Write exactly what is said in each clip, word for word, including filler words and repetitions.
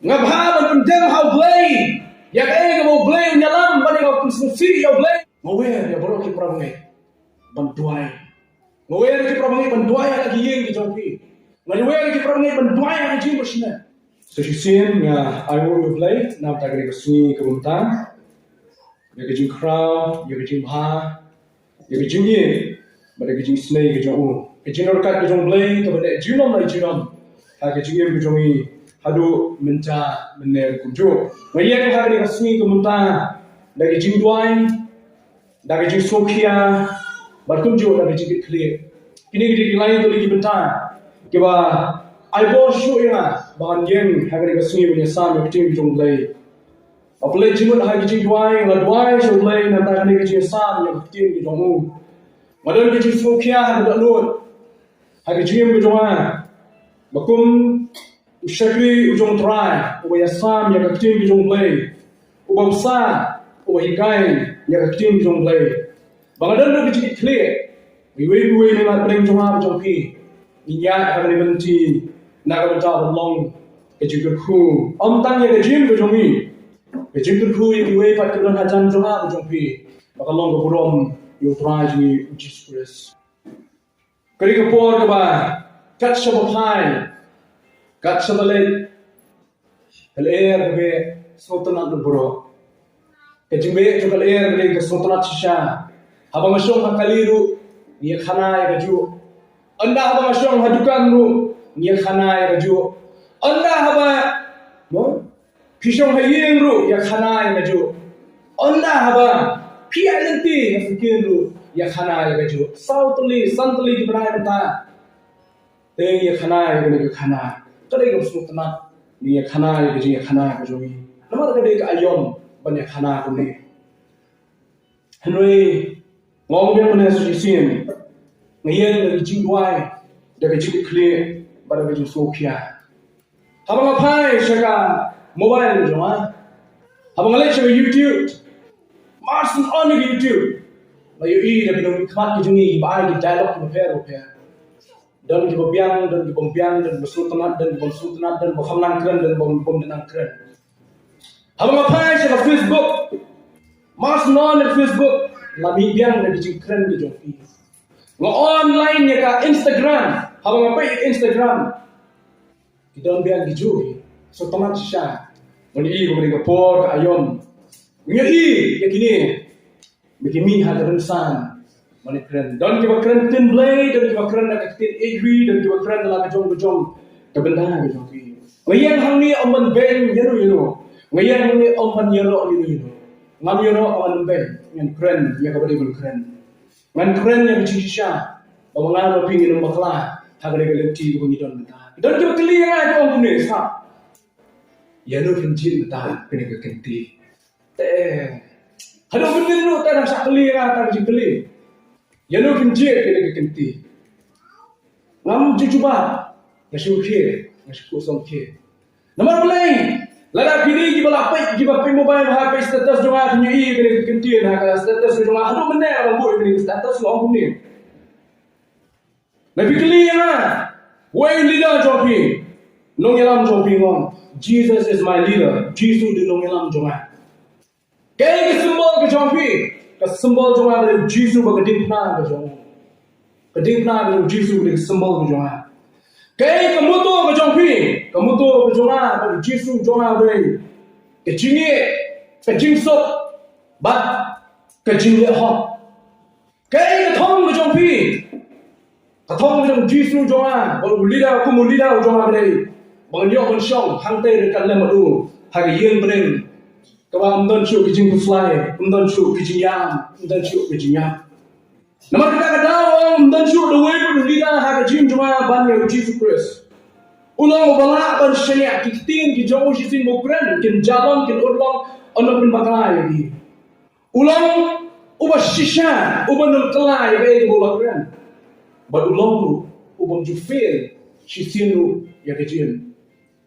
Nga bha ban pyndem ha U Blei ïa kaei kaba U Blei un ïalam, ban ïa ka pynsngewsih ïa U Blei. Nga wer ïa baroh ki para bangeit ban duwai. Nga wer ïa ki para bangeit ban duwai ha ki ïing ki jong phi. Nga wer ïa ki para bangeit ban duwai ha ki jingbaishynna. Sa shisien nga ai nguh ïa U Blei na ka bynta kane ka sngi kaba mynta, ïa ka jingkhraw, ïa ka jingbha, ïa ka jingïeit bad ïa ka jingisynei ka jong u, ka jingïarap ka jong U Blei kaba neh junom la junom ha ka jingim ka jong ngi haduh mynta mynne kumjuh. Nga ïeng ha kane ka sngi kaba mynta da ka jingduwai, da ka jingsngewkhia bad kumjuh da ka jingkitkhlieh. Kine ki dei ki lai tylli ki bynta kiba ai bor shuh ïa nga ba ngan ïeng ha kane ka sngi ban ïasam ïa ka ktien ka jong U Blei. Ba pynleit jingmut ha ki jingduwai, nga duwai sha U Blei na ka bynta kane ka jingïasam ïa ka ktien ka jong u. Nga don ka jingsngewkhia ha ka dohnud ha ka jingim ka jong nga, ba kum u shakri u jong U Trai uba ïasam ïa ka ktien ka jong U Blei, uba bsa, uba hikai ïa ka ktien ka jong U Blei, ba nga don ka jingkitkhlieh. Iwei pa iwei na ki lad bneng jong nga bad jong phi, ngin ïaid ha kane ka lynti na ka bynta ban long ka jingkyrkhu, ym tang ïa ka jingim ka jong ngi, ka jingkyrkhu ïa kiwei pat ki don hajan jong nga bad jong phi, ba kan long ka burom ïa U Trai jong ngi U Jisu Khrist. Ka dei ka por kaba kat shaba phai, kat shaba leit, ka lyer ka beh, sngewtynnat lut baroh. Ka jingbeh jong ka lyer ka dei ka sngewtynnat shisha. Haba nga shong ha kali ruh, ngi ïakhana ïa kajuh. Ynda haba nga shong ha dukan ruh, ngi ïakhana ïa kajuh. Ynda haba, mo, phi shong ha ïing ruh, ïakhana ïa kajuh. Ynda haba phi ïaid lynti ha sha kin ruh, ïakhana ïa kajuh. Saw tylli, san tylli ki bnai mynta, te ngi ïakhana ïa kane ka khana. Ka dei ka sngewtynnat, ngi ïakhana ïa ka jingïakhana ka jong ngi. Namar ka dei ka aïom ban ïakhana kumne. Hynrei nga ong biang mynne sa shisien, nga ïeng da ka jingduwai, da ka jingkitkhlieh bad da ka jingsngewkhia. Haba nga phai sha ka mobile jong nga, haba nga leit sha ka YouTube, mar syn on ïa ka YouTube, nga ïohi da ki nongmihkhmat ki jong ngi kiba ai ki dialogue kiba pher bapher. Don kiba biang, don kiba ym biang, don kiba sngewtynnat, don kiba ym sngewtynnat, don kiba kham nang kren, don kiba ym, bym nang kren. Haba nga phai sha ka Facebook, mar syn on ïa ka Facebook, la mih biang da ki jingkren ki jong phi. Nga online ïa ka Instagram, haba nga peit ïa ka Instagram, ki don biang ki jong ngi. Sngewtynnat shisha. Ngan ïohi ba ka dei ka por ka aïom. Ngan ïohi ïa kine ba ki mih ha ka rynsan ban ïakren. Don kiba kren ktien Blei, don kiba kren da ka ktien Ri, don kiba kren da la ka jong ka jong ka bynta ka jong ki. Nga ïeng hangne ym ban beiñ ïano ïano. Nga ïeng hangne ym ban ïaroh ïano ïano. Ngam ïaroh, ngam beiñ, ngan kren ïa kaba dei ban kren. Ngan kren ïa ka jingshisha, ba ma nga ma phi ngin ym bakla ha kane ka lynti kaba ngi don mynta. Don kiba kylli ïa nga, ki ong kumne, sa, ïano phin jied mynta kane ka kynti? Te haduh mynnin ruh te nang shah kylli ïa nga tang ka jingkylli, ïano phin jied kane ka kynti? Ngam ju jubab, nga shu khie, nga shu khuh song khie. Namar balei? Lada phi dei kiba la peit, kiba peit mobile ha, peit status jong nga, phin ïohi kane ka kyntien ha ka status jong nga. Haduh mynne nga la buh ïa kane ka status, nga ong kumne. Lada phi kylli ïa nga, uei u leader jong phi, nongïalam jong phi, nga ong, Jesus is my leader. Jisu u dei nongïalam jong nga. Kaei ka symbol ka jong phi? Ka symbol jong nga ka dei u Jisu bad ka diengphna ka jong u. Ka diengphna ka jong u Jisu ka dei ka symbol ka jong nga. Kaei ka motto ka jong phi? Ka motto ka jong nga bad u Jisu jong nga ka dei ka jingïeit, ka jingsuk bad ka jingleh hok. Kaei ka thong ka jong phi? Ka thong ka jong u Jisu jong nga, bad u leader, kum u leader u jong nga ka dei ba ngan ïoh ban shong hangtei ryngkat lem bad u ha ka ïing bneng kaba ym don shuh ka jingpyslai, ym don shuh ka jingïam, ym don shuh ka jingïap. Namar kata ka daw ym don shuh da uwei pat u leader ha ka jingim jong nga ban ïa u Jisu Khrist. U long uba lah ban shaniah ki ktien ki jong u shisien ba u kren, kin jia long, kin urlong, ynda phin bakla ïa ki. U long uba shisha, uba nang kylla ïa kaei kaba u la kren. Bad u long ruh uba ym ju fail shisien ruh ïa ka jingim.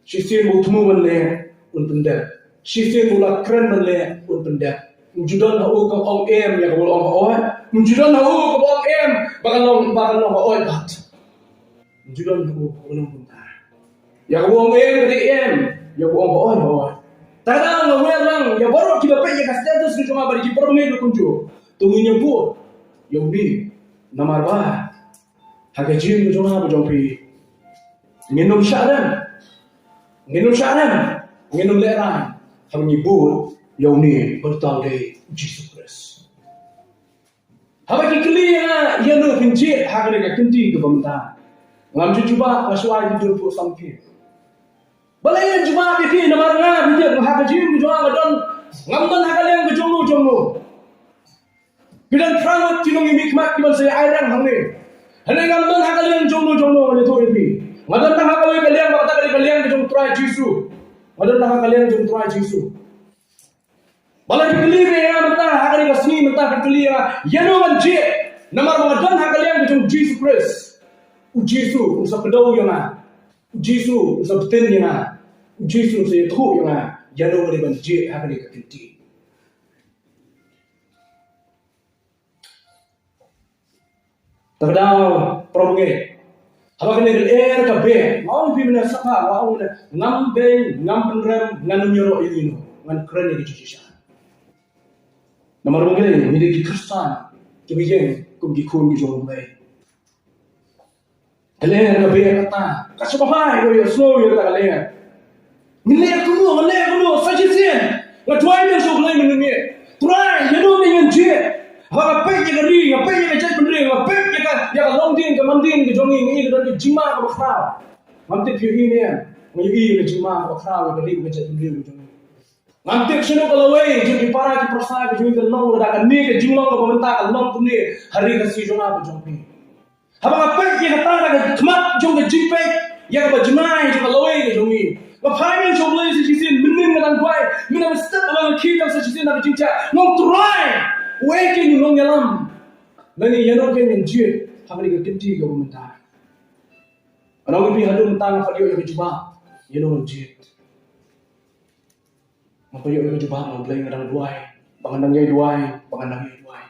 Shisien ba u thmu ban leh, un pyndep. Shisien ba u la kren ban leh, un pyndep. Ym ju don ha u ka ong em ïa kaba u la ong hooid. Ym ju don ha u kaba ong em ba kan long, ba kan long hooid pat. Ym ju don ha u kaba ong kumta. Ïa kaba u ong em ka dei em, ïa kaba u ong Tang nga wer lang ïa baroh kiba peit ïa ka status ka jong nga bad ki para bangeit ruh kumjuh. To ngin ïa bud ïa une. Namar ba ha ka jingim ka jong nga bad jong phi, ngin ym shah rem, ngin ym shah rem, ngin ym lehraiñ haba ngi bud ïa une ba uta u dei U Jisu Khrist. Haba ki kylli ïa nga ïano phin jied ha kane ka kynti kaba mynta, ngam ju jubab, nga shu ai ki dur phuh samrkhie. Balei ngan jubab ïa ki? Namar nga, phi tip, ha ka jingim ka jong nga, nga don, ngam don ha ka liang ka jong no jong no. Phi don phra ngut ki nongmihkhmat kiban sa ïa airang hangne. Hangne ngam don ha ka liang jong no jong no, ngan ïathuh ïa phi. Nga don tang ha kawei ka liang, ba kata ka dei ka liang ka jong U Trai Jisu. Nga don tang ha ka liang jong U Trai Jisu. Balei phi kylli ïa nga mynta ha kane ka sngi, mynta phi kylli ïa nga ïano ngan jied? Namar ba nga don ha ka liang ka jong U Jisu Khrist. U Jisu un sa kdew ïa nga. U Jisu un sa btin ïa nga. U Jisu un sa ïathuh ïa nga ïano ngan dei ban jied ha kane ka kynti. Te ka daw, para bangeit, haba kane ka lyer ka beh, nga ong ïa phi mynne, sngap, nga ong mynne, ngam beiñ, ngam pynrem, ngan ym ïaroh ïa ino, ngan kren ïa ka jingshisha. Namar ba ngi dei, ngi dei ki Khristan kiba ïeng kum ki khun ki jong U Blei. Ka lyer ka beh kata, ka sngewbha ïa ka, ïa sngew ïa kata ka lyer. Ngin leh kumno, ngin leh kumno, sa shisien nga duwai biang sha U Blei mynmiet. Trai, ïano ngan jied? Haba nga peit ïa ka ri, nga peit ïa ka jaitbynriew, nga peit ïa ka, ïa ka longdien ka mandien ka jong ngi, ngi don ka jingma kaba khraw. Ngam tip phi ïohi ne em, nga ïohi ïa ka jingma kaba khraw ïa ka ri, ka jaitbynriew ka jong ngi. Ngam tip shano ka lawei jong ki para ki pyrsa ka jong ngi ka long, lada kane ka jinglong kaba mynta ka long kumne ha ri Khasi jong nga bad jong phi. Haba nga peit ïa kata da ka khmat jong ka jingpeit ïa kaba jngai jong ka lawei ka jong ngi, nga phai biang sha U Blei sa shisien, mynnin nga dang duwai, mynnin nga step, nga khie tang sa shisien da ka jingkyrpad, nga ong Trai, wei kein u nongïalam, lane ïano kein ngan jied ha kane ka kynti kaba mynta. Nga ong ïa phi, haduh mynta ngam pat ïoh ïa ka jubab ïano ngan jied. Ngam pat ïoh ïa ka jubab na U Blei, nga dang duwai, ba nga dang ïai duwai, ba nga dang ïai duwai.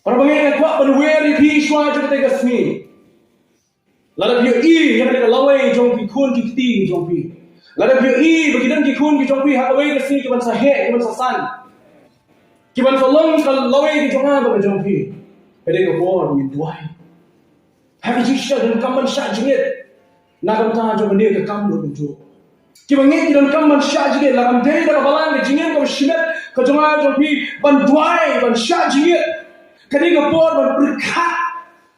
Para bangeit, nga kwah ban wer ïa phi shuwa jong kata ka sngi. Lada phi ïohi ïa kata ka lawei jong ki khun ki kti ki jong phi, lada phi ïohi ba ki don ki khun ki jong phi ha kawei ka sngi kiban sa heh, kiban sa san, kiban sa long ka lawei ka jong nga bad ka jong phi, ka dei ka por ba ngin duwai. Ha ka jingshisha donkam ban shah jingit na ka bynta jong kane ka kam, kumjuh. Kiba ngeit ki donkam ban shah jingit, la kam dei da ka balang ka jingim kaba shimet ka jong nga jong phi ban duwai, ban shah jingit. Kane ka por ban pyrkhat.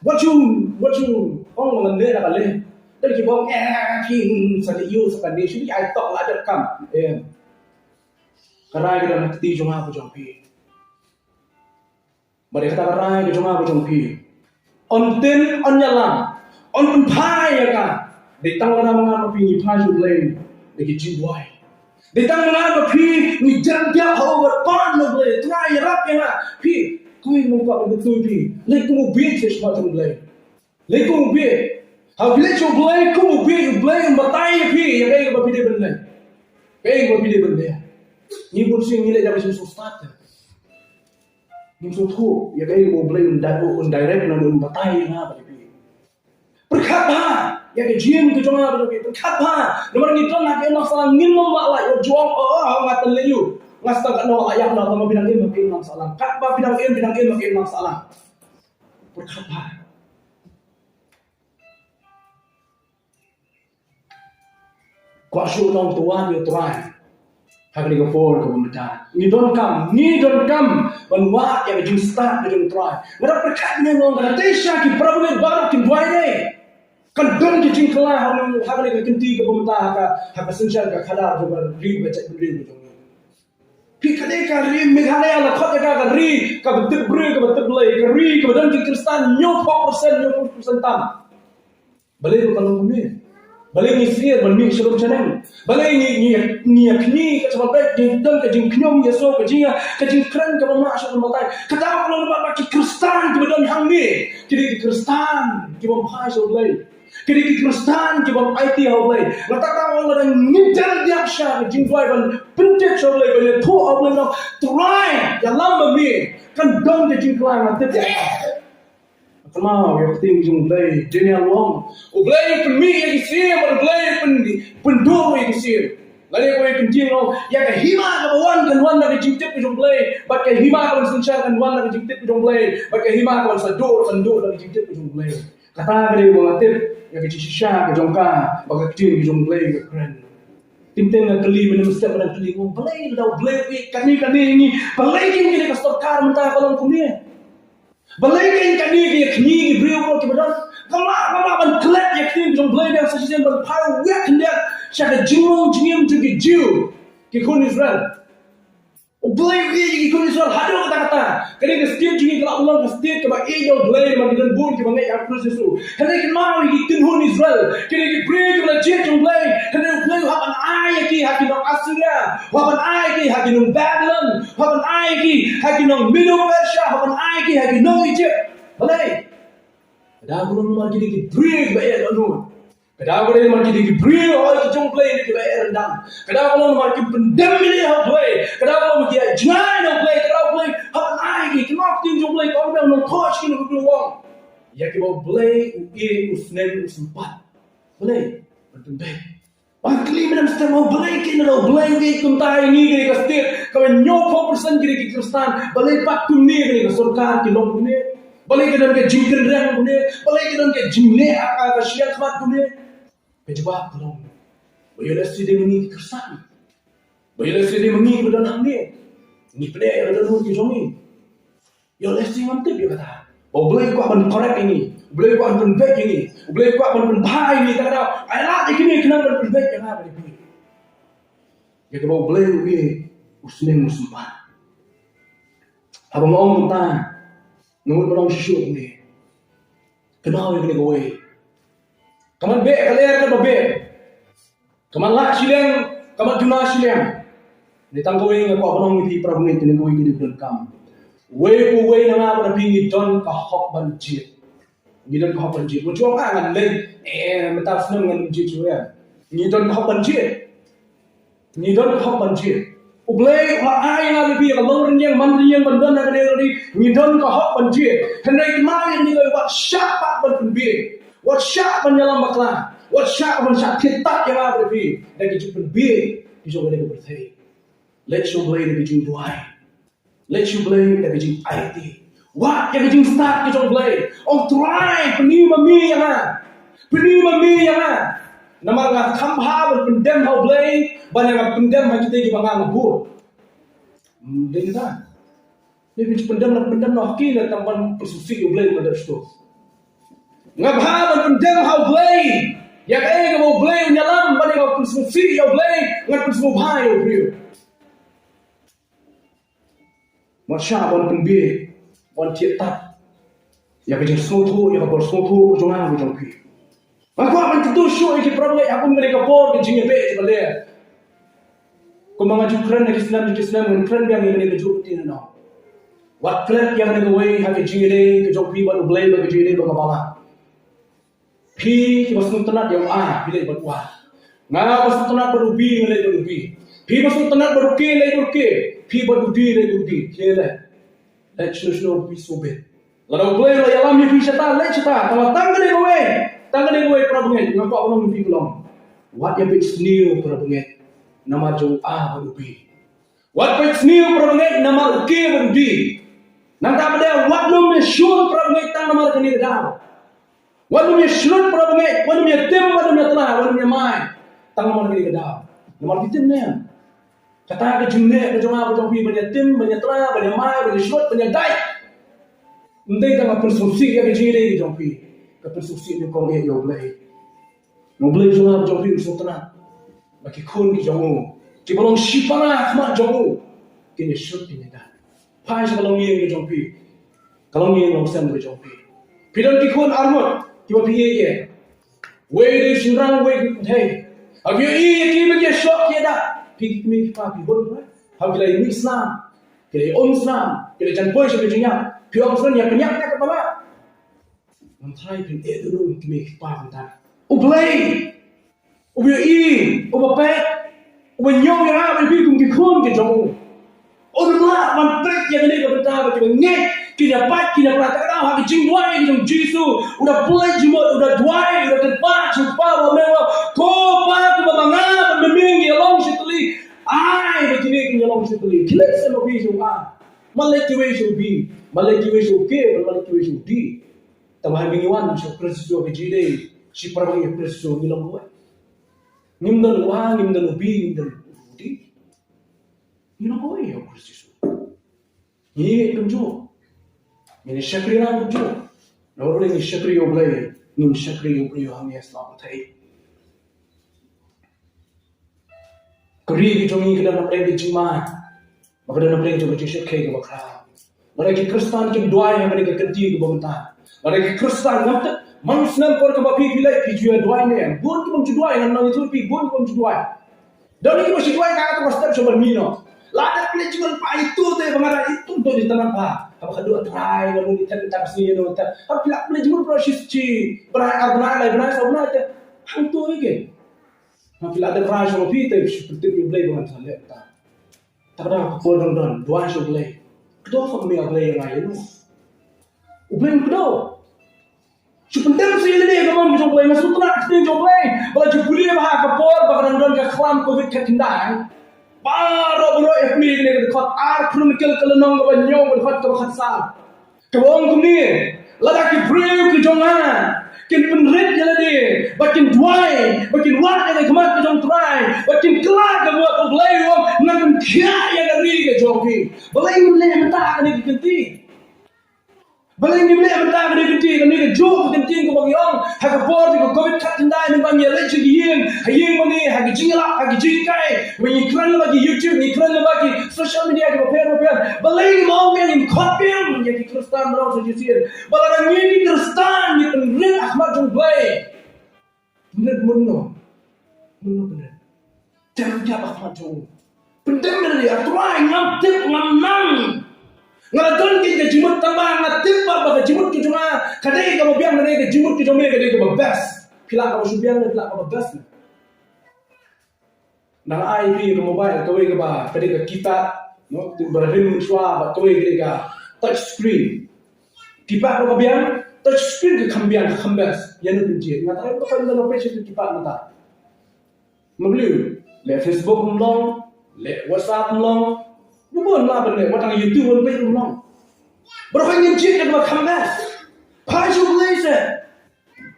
Wat shu, wat shu ong ngan leh, la ka leh. Don kiba ong, eh, phi sa leh ïa u sa kane, shu ai tok la, donkam. Em. Ka rai ka don ha kti jong nga bad jong phi. Bad ïa kata ka rai ka jong nga bad jong phi, yn tin yn ïalam, yn pynphai ïa ka, dei tang lada ma nga ma phi ngi phai sha U Blei da ki jingduwai. Dei tang ma nga ma phi ngi jan biang ha u bad pan U Blei, Trai ïarap ïa nga. Phi, kawei ka mong kwah ban kyntu ïa phi, leit kum u bieit sha shakhmat jong U Blei. Leit kum u bieit. Haba phi leit sha U Blei kum u bieit, U Blei un batai ïa phi ïa kaei kaba phi dei ban leh, kaei kaba phi dei ban leh. Ngi bun sien ngi leit da ka jingsngewstad. Ngim sngewthuh ïa kaei kaba U Blei un di-, un direct, un batai ïa nga bad ïa phi. Pyrkhat bha ïa ka jingim ka jong nga bad ïa phi. Pyrkhat bha. Namar ngi don ha ka imlang sahlang, ngin ym lah lait, wat ju ong, oh, oh, nga tang leit ïa u, nga sdang katno lah ïa nga, tang ba phi dang im ha ka imlang sahlang. Katba phi dang im, phi dang im ha ka imlang sahlang. Pyrkhat bha. Kwah shu long to wad ïa U Trai ha kane ka por kaba mynta. Ngi donkam, ngi donkam ban wad ïa ka jingstad ka jong U Trai. Nga da pyrkhat, nga ong, ka dei sha ki para bangeit baroh kin duwai ne. Kan don ka jingkylla ha kane, ha kane ka kynti kaba mynta, ha ka, ha ka synshar ka khadar jong ka ri, ka jaitbynriew ka jong ngi. Phi, ka dei ka ri Meghalaya, la khot ïa ka ka ri kaba tip briew kaba tip Blei, ka ri kaba don ki Khristan hynñiewphew percent, hynñiewphew percent tam. Balei ruh ka long kumne? Balei ngi sngewsih ban mih sha lum sha neng? Balei ngi, ngi, ngi ïa kñi ka jingmut bad ngi don ka jingkhñium ïa so ka jing, ka jingkren kaba mah sha lum batai? Ka dei ka long ba, ba ki Khristan kiba don hangne ki dei ki Khristan kibym phai sha U Blei. Ki dei ki Khristan kibym aiti ha U Blei. Nga tang ong lada ngim dei ban ïa sha ka jingduwai ban pyntip sha U Blei, ban ïathuh ha U Blei, ban ong, Trai, ïalam ma me, kan don ka jingkylla, nga tip ïa ka. Kynmaw ïa ka ktien jong U Blei, Daniel u ong, U Blei u pynmih ïa ki syiem, U Blei u pyn, pyndur ïa ki syiem. Lane kawei ka jingong, ïa ka hima kaba wan kan wan da ka jingtip ka jong U Blei, bad ka hima kaban synshar kan wan da ka jingtip ka jong U Blei, bad ka hima kaban sa duh kan duh da ka jingtip ka jong U Blei. Kata ka dei ba nga tip ïa ka jingshisha ka jong ka, ba ka ktien ka jong U Blei ka kren. Teng teng nga kylli, mynne mynstep nga kylli, balei lada U Blei u ïeit kane kane ïa ngi, balei kein kane ka sorkar mynta ka long kumne? Balei kein kane ka ïa kine ki briew baroh kiba don? Kumno kumno ban klet ïa ka ktien ka jong U Blei biang sa shisien ban phai wei khyndiat sha ka jingmong jingim jong ki Jiw, ki khun Israel. U Blei u ïeit ïa ki khun Israel haduh katta katta. Kane ka state jong ngi ka la long ka state kaba ïeit ïa U Blei namar ki don bun kiba ngeit ha U Khrist Jisu. Hynrei kynmaw ïa ki kynhun Israel, kine ki briew kiba la jied jong U Blei. Hynrei U Blei u hap ban ai ïa ki ha ki nong Assyria, u hap ban ai ïa ki ha ki nong Babylon, u hap ban ai ïa ki ha ki nong Medo Persia, u hap ban ai ïa ki ha ki nong Egypt. Balei? Ka dei namar kine ki briew kiba ïeit ïa U Blei. Ka dei namar kine ki briew hoi ki jong U Blei ne kiba ïeit ryndang. Ka dei namar ki pyndem ïa U Blei. Ka dei namar ki ïa jngai na U Blei. Ka dei U Blei hap ban ai ki, kynmaw ka ktien jong U Blei ka ong ba u nongthoh sha ki nongburom. Ïa kiba U Blei u ïeit, u sneng, u sympat. Balei? Ban pynbeit. Ban kylli mynne mynstep, balei kein lada U Blei u ïeit kumta ïa ngi kane ka state kaba hynñiewphew percent ki dei ki Khristan, balei pat kumne kane ka sorkar ki long kumne? Balei ka don ka jingkynreng kumne? Balei ka don ka jingleh ha ka shyiap khmat kumne? Ka jubab ka long ba ïoh lehse dei ma ngi ki Khristan, ba ïoh lehse dei ma ngi kiba don hangne. Ngi pyneh ïa ka dohnud ka jong ngi. Ïoh lehse ngam tip ïa kata. Ba U Blei u kwah ban correct ïa ngi, U Blei u kwah ban pynbeit ïa ngi, U Blei u kwah ban pynbha ïa ngi. Kata ka daw ai lad ïa kine khnang ban pynbeit ïa nga bad ïa phi. Ïa kaba U Blei u ïeit, u sneng, u sympat. Haba nga ong kumta, nga mut ban ong shuh shuh kumne. Kynmaw ïa kane kawei. Ka man beh ka ler kaba beh. Ka man lah shiliang, ka man duna shiliang. Hynrei tang kawei nga kwah ban ong ïa phi parabangeit, kane kawei ka dei ka donkam. Uwei pa uwei na nga bad na phi ngi don ka hok ban jied. Ngi don ka hok ban jied. Wat ju ong ah ngan leit, eh, mynta snem ngan ym jied shuh ïa. Ngi don ka hok ban jied. Ngi don ka hok ban jied. U Blei u la ai ïa nga bad phi ïa ka long rynïeng man rynïeng ban don ha kane ka ri. Ngi don ka hok ban jied. Hynrei kynmaw ïa kane kawei, wat shah pat ban pynbieit. Wat shah ban ïalam bakla. Wat shah ban shah thied tad ïa nga bad phi da ka jingpynbieit ka jong kane ka pyrthei. Leit sha U Blei da ka jingduwai. Leit sha U Blei da ka jingaiti. Wad ïa ka jingstad ka jong U Blei. Ong Trai, pyni ma me ïa nga. Pyni ma me ïa nga. Namar nga kham bha ban pyndem ha U Blei ban ïa nga pyndem ha kita kiba nga nga bud. Hmm, dei kata. Dei phi pyndem na pyndem na ha ki, na tang ban pynsngewsih ïa U Blei ma dep shuh. Nga bha ban pyndem ha U Blei ïa kaei kaba U Blei un ïalam, ban ïa nga pynsngewsih ïa U Blei, nga pynsngewbha ïa u briew. Wat shah ban pynbieit, ban thied tad ïa ka jingsngewthuh, ïa ka bor sngewthuh ka jong nga ka jong phi. Nga kwah ban kyntu shuh ïa ki parabangeit ha kum kane ka por ka jingïabeh kaba ler. Kumba nga ju kren ha ki snem ki snem, ngan kren biang ïa kane kajuh ka ktien noh. Wat klet ïa kane kawei ha ka jingïadei ka jong phi bad U Blei, bad ka jingïadei bad ka balang. Phi kiba sngewtynnat ïa u A, phi leit bad u A. Nga ba sngewtynnat bad u B, nga leit bad u B. Phi ba sngewtynnat bad u K, leit bad u K. Phi bad u D, leit bad u D. Phi leit. Leit shano shano phi sngewbit. Lada U Blei u la ïalam ïa phi shata, leit shata. Tangba tang kane kawei, tang kane kawei parabangeit, nga kwah ban ong ïa phi ka long, wat ïa peit sniew parabangeit namar jong u A bad u B. Wat peit sniew parabangeit namar u K bad u D. Nangta pat de wat nym ïa shun parabangeit tang namar kane ka daw. Wat nym ïa shlur parabangeit, wat nym ïa tim, wat nym ïa tla, wat nym ïa mai tang namar kane ka daw. Namar phi tip ne em, kata ka jingleh ka jong nga bad jong phi ban ïa tim, ban ïa tla, ban ïa mai, ban ïa shlur, ban ïa dait, ym dei tang ka pynsngewsih ïa ka jingïadei ka jong phi. Ka pynsngewsih nyngkong eh ïa U Blei. Nga U Blei jong nga jong phi un sngewtynnat ba ki khun ki jong u, kiba long shipara ha khmat jong u, kin ïa shlur, kin ïa dait. Phai sha ka longïing ka jong phi, ka longïing longsem ka jong phi. Phi don ki khun arngut kiba phi ïeit ïa. Wei dei shynrang, wei dei kynthei. Haba ki ïohi ïa ki ba ki ïa shlur, ki ïa dait, phi ki kmie ki kpa phi bun ba haba ki la ïa mih snam, ki la ïa um snam, ki la jan poi sha ka jingïap, phi ong snam ïa pynïap ïa ka ba la. Ngam tharai phin ïeh ruh ïa ki kmie ki kpa kumta. U Blei uba ïohi, uba peit, uba ñiew ïa nga bad ïa phi kum ki khun ki jong u, un lah ban peit ïa kane ka bynta ba kiba ngeit kin ïa pait, kin ïa pait. Kata ka daw ha ka jingduwai ka jong u Jisu, u da pynleit jingmut, u da duwai, u da kyrpad sha u Kpa uba ha bneng, u ong, ko Pa, kumba ma nga bad ma me ngi ïa long shi Ki leit sha lobby sha u A, ma leit kiwei sha u B, ma leit kiwei sha u K, ma leit kiwei sha u D. Tangba haba ngi wan sha u Khrist Jisu ha ka jingïadei shi para bangeit ha u Khrist Jisu, ngi long kawei. Ngim don u A, ngim don u B, ngim don u D. Ngi long kawei ha u Khrist Jisu. Ngi ïeit kumjuh. Ngin shakri lang kumjuh. Namar balei ngin shakri ïa U Blei? Ngin shakri ïa u briew hangne ha sla pyrthei. Ka ri ka jong ngi ka don hapdeng ka jingma, bad ka don hapdeng jong ka jingshakri kaba khraw. Lada ki Khristan kim duwai ha kane ka kynti kaba mynta, lada ki Khristan, ngam tip, man snem por kaba phi phi leit phi ju ïa duwai ne em? Bun kibym ju duwai, ngan ong ïa phi, bun kibym ju duwai. Don kiba shu duwai ka kata ka step sha ban mih noh. Lada phi leit jingmut phi, ito te ba nga da, ito to di tanam pha. Haba ka duh Trai, nga mut ita ka tak sngi noh ta. Haba phi leit jingmut phi shi shi bnai, ar bnai, lai bnai, saw bnai te. Hangto ïa ke. Haba phi leit da Trai sha phi te, shu pyntip ïa U Blei ba ngan sa leh ta. Ta ka dei ka por dang don, duwai sha U Blei. Kdew sa mih ïa U Blei ïa nga ïa no. U Blei kdew. Shu pyndem sa ïa lade ka mon ka jong U Blei, nga sngewtynnat ka ktien jong U Blei. Ba la ju pule ba ha ka por ba ka dang don ka khlam covid khatkhyndai, baroh baroh ïa phi kane ka dkhot Ar Chronicle ka lynnong kaba hynñiew ka dkhot kaba khatsaw. Kaba ong kumne, lada ki briew ki jong nga kin pynrit ïa lade, bad kin duwai, bad kin wad ïa ka khmat ka jong U Trai, bad kin kylla ka mut, U Blei u ong, ngan pynkhiah ïa ka ri ka jong phi. Balei ngim leh mynta ha kane ka kynti? Balei ngim leh mynta ha kane ka kynti, kane kajuh ka ktien kaba ngi ong, ha ka por jong ka covid khatkhyndai, mynba ngi ïaleit sha ki ïing, ha ïing mane, ha ki jingïalap, ha ki jinghikai, ba ngi kren lyngba ki YouTube, ngi kren lyngba ki social media kiba pher ba pher. Balei ngim ong biang, ngim khot biang ïa ki Khristan baroh sa shisien? Ba lada ngi ki Khristan ngi pynrit ha khmat jong U Blei, pynrit mano? Mano pynrit? Dem ïa ha khmat jong U. Pyndem ïa lade, A Trai, ngam tip, ngam nang. Nga la don kein ka jingmut, tangba nga tip ba, ba ka jingmut ka jong nga ka dei kaba biang, ka dei ka jingmut ka jong me ka dei kaba best. Phi lah kaba shu biang, phi lah kaba best. Nga la ai phi ka mobile kawei kaba ka dei ka keypad, no, ba rim mynshuwa, bad kawei ka dei ka touch screen. Keypad ba ka biang, touch screen ka kham biang, ka kham best. Ïa no pynjied? Nga tharai ba ka don ka page ka keypad mynta. Ma balei, leh Facebook ym long, leh WhatsApp ym long. Bun bun la ban leh, wat tang YouTube ban peit ym long. Baroh ngin jied ïa kaba kham best. Phai sha U Blei seh.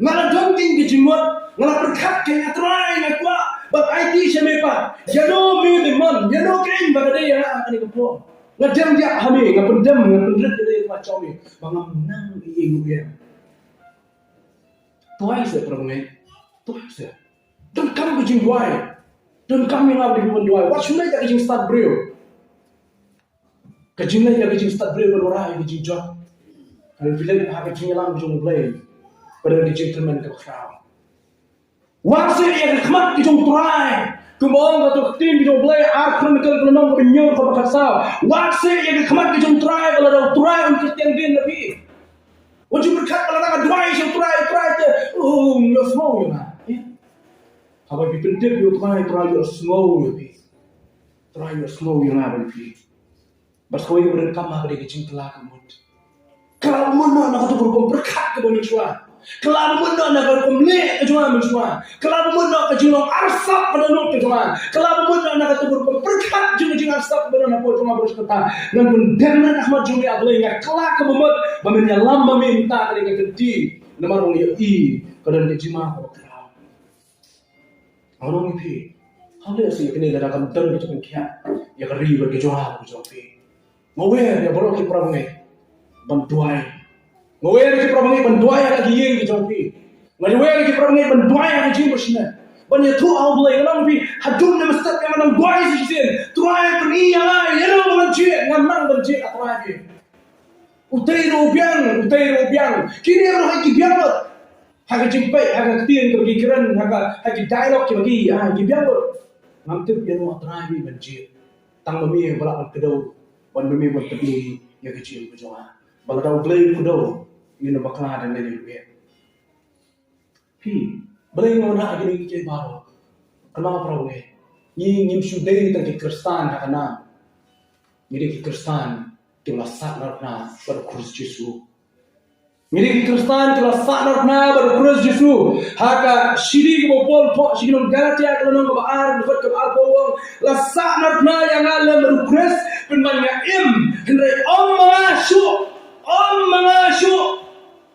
Nga la don kein ka jingmut, nga la pyrkhat kein, A Trai, nga kwah ban aiti sha me pat. Ïa no me me mon, ïa no kein ba ka dei ïa nga ha kane ka por. Nga dem ïa ha me, nga pyndem, nga pynrit ïa ka jong me. Ba ngam nang ïa u ïa. Duwai seh para bangeit. Duwai seh. Donkam ka jingduwai. Donkam ïa nga ban duwai. Wat shu leit ïa ka jingstad briew. Ka jingleit ïa ka jingstad briew kan wanrah ïa ka jingjot. Hynrei phi leit ha ka jingïalam jong U Blei, ka don ka jingkyrmen kaba khraw. Wad seh ïa ka khmat ka jong U Trai. Kumba ong ka ktien ka jong U Blei, Ar Chronicle ka lynnong kaba hynñiew kaba khatsaw. Wad seh ïa ka khmat ka jong U Trai, ba lada U Trai un kyrteng dien na phi, wat ju pyrkhat ba lada nga duwai sha U Trai, U Trai te, oh, u ïohsngew ïa nga. Haba phi pyntip ïa U Trai, U Trai u ïohsngew ïa phi. U Trai u ïohsngew ïa nga bad phi. Bad kawei kaba donkam ha ka dei ka jingkylla ka mut. Kylla ka mut noh na kata ka rukom pyrkhat kaba mynshuwa. Kylla ka mut noh na ka rukom leh ka jong nga mynshuwa. Kylla ka mut noh ka jinglong arsap ka dohnud ka jong nga. Kylla ka mut noh na kata ka rukom pyrkhat jong ka jingarsap kaba don hapoh jong nga baroh shi katta. Ngan pyndem ha khmat jong me, A Blei, nga kylla kaba mut ba men ïalam ma me mynta ha kane ka kynti. Namar ba nga ïohi ka don ka jingma kaba khraw. Nga ong ïa phi, ha leh seh ïa kane lada kam don ka jingpynkhiah ïa ka ri bad ka jong nga bad ka jong phi. Nga wer ïa baroh ki para bangeit ban duwai. Nga wer ïa ki para bangeit ban duwai ha ki ïing ki jong phi. Nga wer ïa ki para bangeit ban duwai ha ki jingmut shisha. Ban ïathuh ha U Blei, nga ong ïa phi, haduh mynstep ïa nga nang duwai shisien. Trai, pyni ïa nga ïa no ban jied, ngan nang ban jied, A Trai. Utei ruh u biang, utei ruh u biang. Kine ruh ha ki biang lut. Ha ka jingpeit, ha ka ktien kaba ki kren, ha ka, ha ki dialogue kiba ki, ha ki biang lut. Ngam tip ïa no, A Trai, me ban jied. Tang ma me ba lah ban kdew, ban ma me ban pyni ïa ka jingim ka jong nga. Ba lada U Blei u kdew, ngin ym bakla da lei lei. Phi, balei nga wanrah kine kiei kiei baroh? Kynmaw para bangeit, ngi ngim shu dei tang ki Khristan ha ka nam. Ngi dei ki Khristan kiba la sah na ka bynta u Khrist Jisu. Ngi dei ki Khristan kiba la sahnarphna bad u Khrist Jisu. Ha ka shithi kaba u Paul u thoh sha ki nong Galatia ka lynnong kaba ar, dkhot kaba arphew u ong, la sahnarphna ïa nga lem bad u Khrist, pynban nga im, hynrei ym ma nga shuh, ym ma nga shuh,